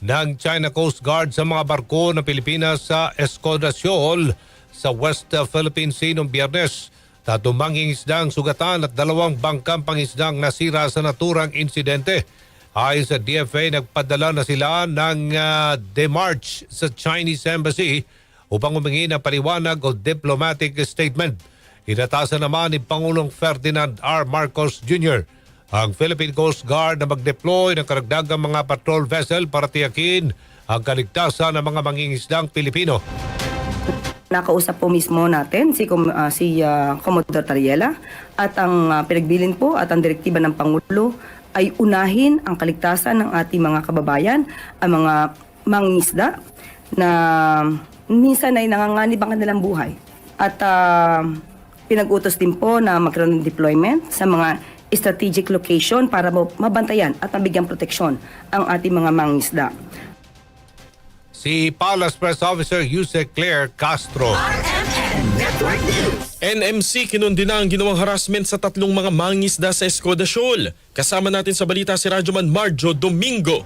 ng China Coast Guard sa mga barko ng Pilipinas sa Escoda Shoal sa West Philippine Sea noong Biyernes. Tatlong mangingisda ang sugatan at dalawang bangkang pangisda ang nasira sa naturang insidente. Ayon sa D F A, nagpadala na sila ng ah, demarche sa Chinese Embassy upang humingi ng paliwanag o diplomatic statement. Inatasan naman ni Pangulong Ferdinand R. Marcos Junior ang Philippine Coast Guard na mag-deploy ng karagdagang mga patrol vessel para tiyakin ang kaligtasan ng mga mangingisdang Pilipino. Nakausap po mismo natin si, Com- ah, si ah, Commodore Tariela at ang ah, pinagbilin po at ang direktiba ng Pangulo ay unahin ang kaligtasan ng ating mga kababayan, ang mga mangingisda na minsan ay nanganganib ang kanilang buhay. At ah, pinag-utos din po na magkaroon ng deployment sa mga strategic location para mo- mabantayan at mabigyan proteksyon ang ating mga mangingisda. Si Palace Press Officer Yuse Claire Castro. R M N Network News. N M C kinundina ang ginawang harassment sa tatlong mga mangingisda sa Escoda Shoal. Kasama natin sa balita si Radyoman Marjo Domingo.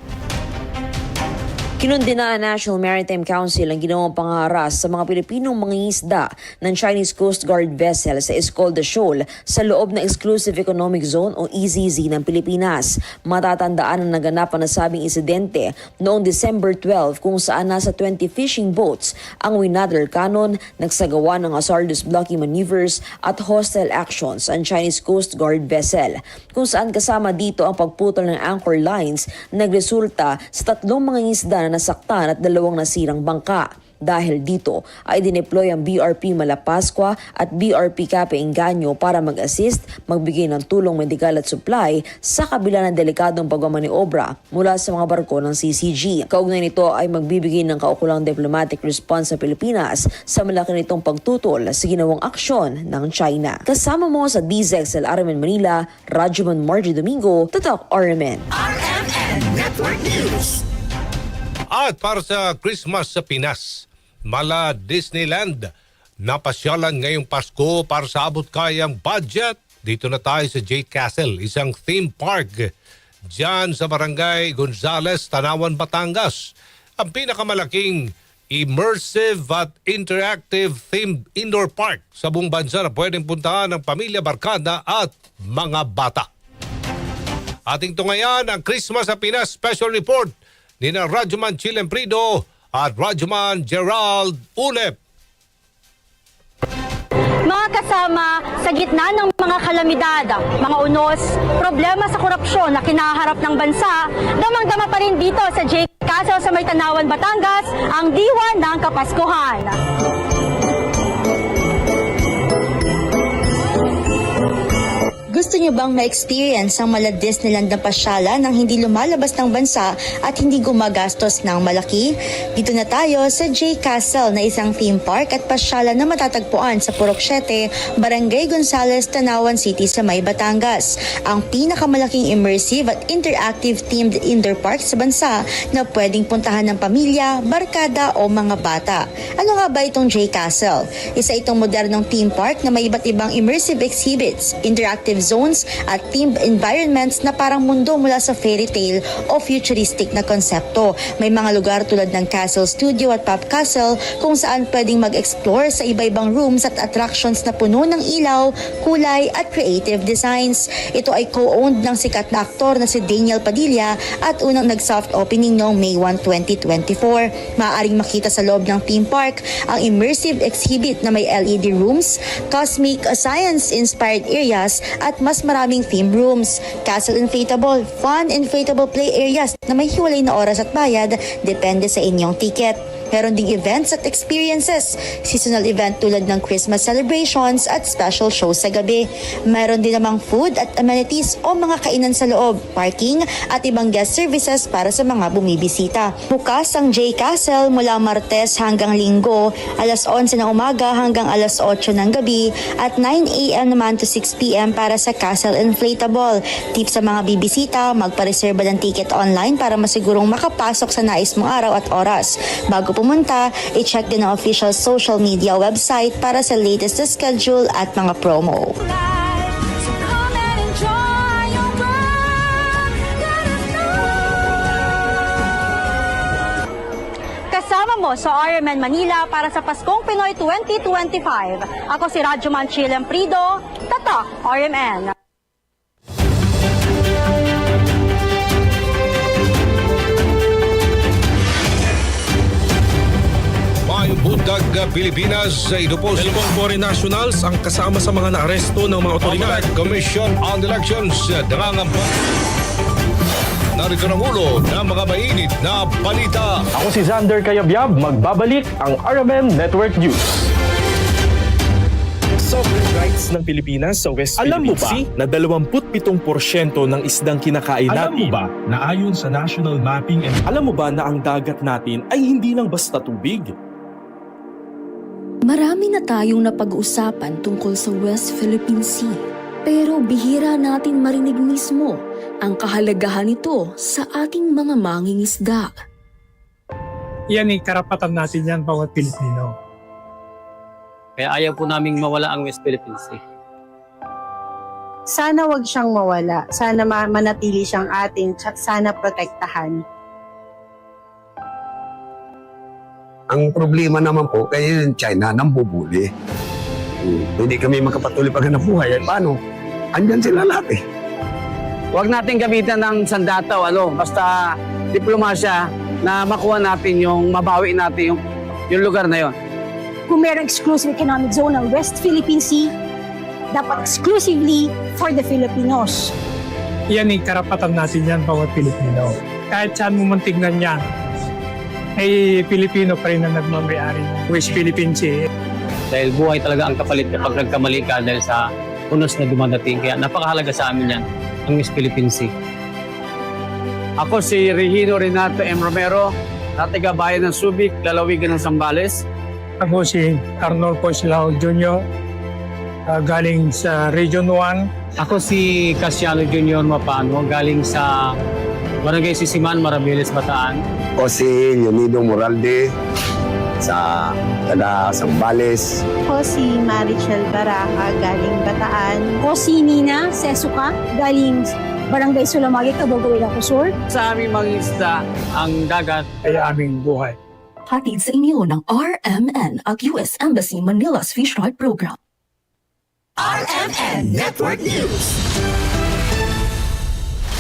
Kinundina ng National Maritime Council ang ginawang pangaharas sa mga Pilipinong mangingisda ng Chinese Coast Guard vessel sa Escolda Shoal sa loob ng Exclusive Economic Zone o E C Z ng Pilipinas. Matatandaan ang naganap ang nasabing insidente noong December twelve, kung saan nasa twenty fishing boats ang winadal kanon, nagsagawa ng hazardous blocking maneuvers at hostile actions ang Chinese Coast Guard vessel, kung saan kasama dito ang pagputol ng anchor lines na nagresulta sa tatlong mangingisda na nasaktan at dalawang nasirang bangka. Dahil dito ay dineploy ang B R P Malapascua at B R P Cape Engaño para mag-assist, magbigay ng tulong medikal at supply sa kabila ng delikadong pagmamaniobra mula sa mga barko ng C C G. Kaugnay nito ay magbibigay ng kaukulang diplomatic response sa Pilipinas sa malaki nitong pagtutol sa ginawang aksyon ng China. Kasama mo sa D Z X L R M N Manila, Radyoman Margie Domingo, Tatak R M N. R M N Network News. At para sa Christmas sa Pinas, mala Disneyland, napasyalan ngayong Pasko para sa abot kayang budget. Dito na tayo sa Jade Castle, isang theme park dyan sa Barangay Gonzales, Tanauan, Batangas. Ang pinakamalaking immersive at interactive themed indoor park sa buong bansa na pwedeng puntahan ng pamilya, barkada at mga bata. Ating tungayan ang Christmas sa Pinas Special Report ni na Radyoman Chill Emprido at Radyoman Gerald Unep. Mga kasama, sa gitna ng mga kalamidad, mga unos, problema sa korupsyon na kinaharap ng bansa, damang-dama pa rin dito sa J Castle sa may Tanauan, Batangas, ang diwa ng Kapaskuhan. Gusto niyo bang ma-experience ang mala Disneyland na pasyalan nang hindi lumalabas ng bansa at hindi gumagastos ng malaki? Dito na tayo sa J Castle, na isang theme park at pasyalan na matatagpuan sa Purok Siete, Barangay Gonzales, Tanauan City sa may Batangas. Ang pinakamalaking immersive at interactive themed indoor park sa bansa na pwedeng puntahan ng pamilya, barkada o mga bata. Ano nga ba itong J Castle? Isa itong modernong theme park na may iba't ibang immersive exhibits, interactive zones, at themed environments na parang mundo mula sa fairy tale o futuristic na konsepto. May mga lugar tulad ng Castle Studio at Pop Castle kung saan pwedeng mag-explore sa iba-ibang rooms at attractions na puno ng ilaw, kulay, at creative designs. Ito ay co-owned ng sikat na aktor na si Daniel Padilla at unang nag-soft opening noong May one, twenty twenty-four. Maaaring makita sa loob ng theme park ang immersive exhibit na may L E D rooms, cosmic science-inspired areas, at mas maraming theme rooms, castle inflatable, fun inflatable play areas na may hiwalay na oras at bayad, depende sa inyong ticket. Meron ding events at experiences, seasonal event tulad ng Christmas celebrations at special show sa gabi. Meron din namang food at amenities o mga kainan sa loob, parking, at ibang guest services para sa mga bumibisita. Bukas ang J Castle mula Martes hanggang Linggo, alas onse ng umaga hanggang alas otso ng gabi, at nine a m naman to six p m para sa Castle Inflatable. Tip sa mga bibisita, magpareserba ng ticket online para masigurong makapasok sa nais mong araw at oras. Bago pumunta, i-check din ang official social media website para sa latest na schedule at mga promo. So come and enjoy your world. Let us know. Kasama mo sa R M N Manila para sa Paskong Pinoy twenty twenty-five. Ako si Radyoman Chilem Prido, Tatak R M N. Maayong buntag, Pilipinas. Ito po si Dalawang foreign nationals ang kasama sa mga naaresto ng mga otoridad. Commission on Elections, nangangamba. Narito ang ulo ng mga mainit na balita. Ako si Xander Kayabyab, magbabalik ang R M N Network News. Sovereign rights ng Pilipinas sa West Alam mo Philippine ba Sea na dalawampu't pitong porsyento ng isdang kinakain Alam mo natin ba na ayon sa National Mapping and Alam mo ba na ang dagat natin ay hindi lang basta tubig? Marami na tayong napag-uusapan tungkol sa West Philippine Sea, pero bihira natin marinig mismo ang kahalagahan nito sa ating mga mangingisda. Yan ay karapatan natin yan, bawat Pilipino. Kaya ayaw po naming mawala ang West Philippine Sea. Sana wag siyang mawala. Sana ma-, manatili siyang atin. Tsa-, sana protektahan. Ang problema naman po, kaya yung China, nambubuli. Hmm, hindi kami makapatuloy paghanap buhay. Ay, paano? Andyan sila lahat eh. Huwag natin gamitan ng sandata o ano, basta diplomasya na makuha natin yung, mabawi natin yung, yung lugar na yon. Kung merong exclusive economic zone ng West Philippine Sea, dapat exclusively for the Filipinos. Yan ay karapatan natin yan, bawat Pilipino. Kahit saan mo man tignan yan, ay Pilipino pa rin ang nagmamayari ng West Philippine Sea. Dahil buhay talaga ang kapalit kapag nagkamali ka dahil sa unos na dumadating. Kaya napakahalaga sa amin yan, ang West Philippine Sea. Ako si Regino Renato M. Romero, na taga Bayan ng Subic, lalawigan ng Zambales. Ako si Arnolfo Silao Junior, ah, galing sa Region one. Ako si Casiano Junior Mapano, galing sa Barangay Sisiman, Maribeles, Bataan. Ako si Leonido Moralde, sa taga Zambales. Ako si Marichel Baraja, galing Bataan. Ako si Nina Sesuka, galing Barangay Sulamagi, Cabogo, Ilocos Sur. Sa aming mangingisda, ang dagat ay aming buhay. Hatid sa inyo ng R M N at U S Embassy Manila's Fish Rod Program. R M N Network News.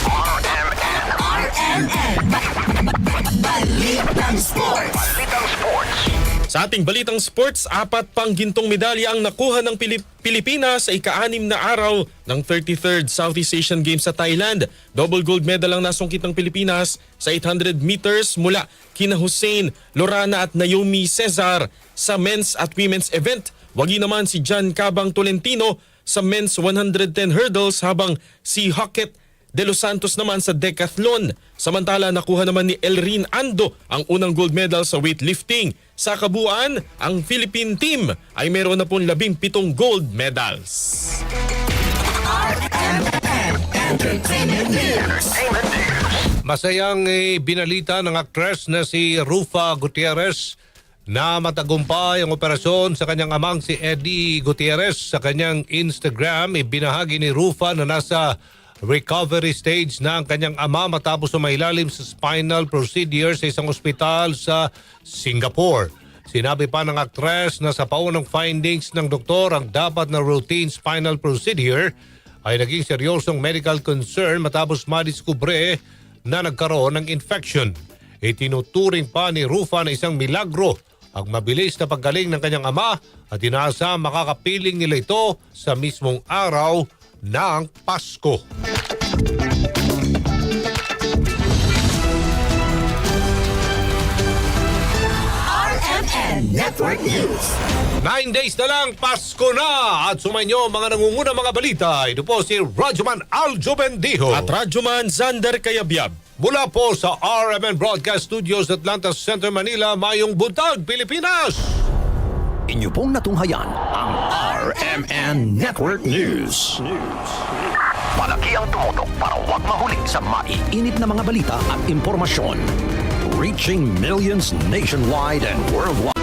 R M N. R M N. Ba- ba- ba- Balitang Sports. Balitang Sports. Sa ating balitang sports, apat pang gintong medalya ang nakuha ng Pilip- Pilipinas sa ika-anim na araw ng thirty-third Southeast Asian Games sa Thailand. Double gold medal ang nasungkit ng Pilipinas sa eight hundred meters mula kina Hussein Lorana at Naomi Cesar sa men's at women's event. Wagi naman si Jan Cabang Tolentino sa men's one hundred ten hurdles, habang si Hocket De Los Santos naman sa decathlon. Samantala, nakuha naman ni Elrin Ando ang unang gold medal sa weightlifting. Sa kabuuan, ang Philippine team ay meron na pong labing pitong gold medals. R M N Entertainment News. Masayang ibinalita ng aktres na si Rufa Gutierrez na matagumpay ang operasyon sa kanyang amang si Eddie Gutierrez. Sa kanyang Instagram, ibinahagi ni Rufa na nasa recovery stage na ang kanyang ama matapos sumailalim sa spinal procedure sa isang ospital sa Singapore. Sinabi pa ng aktres na sa paunang findings ng doktor, ang dapat na routine spinal procedure ay naging seryosong medical concern matapos madiskubre na nagkaroon ng infection. Itinuturing pa ni Rufa na isang milagro ang mabilis na paggaling ng kanyang ama at inaasa makakapiling nila ito sa mismong araw ng Pasko. R M N Network News. Nine days na lang, Pasko na! At sumainyo, mga nangungunang mga balita, ito po si Radyoman Aljo Bendijo. At Radyoman Xander Kayabyab. Mula po sa R M N Broadcast Studios, Atlanta Center, Manila, mayong buntag, Pilipinas! Inyo pong natunghayan ang R M N Network News. Palaki ang tumutok para huwag mahuli sa mai. Init na mga balita at impormasyon. Reaching millions nationwide and worldwide.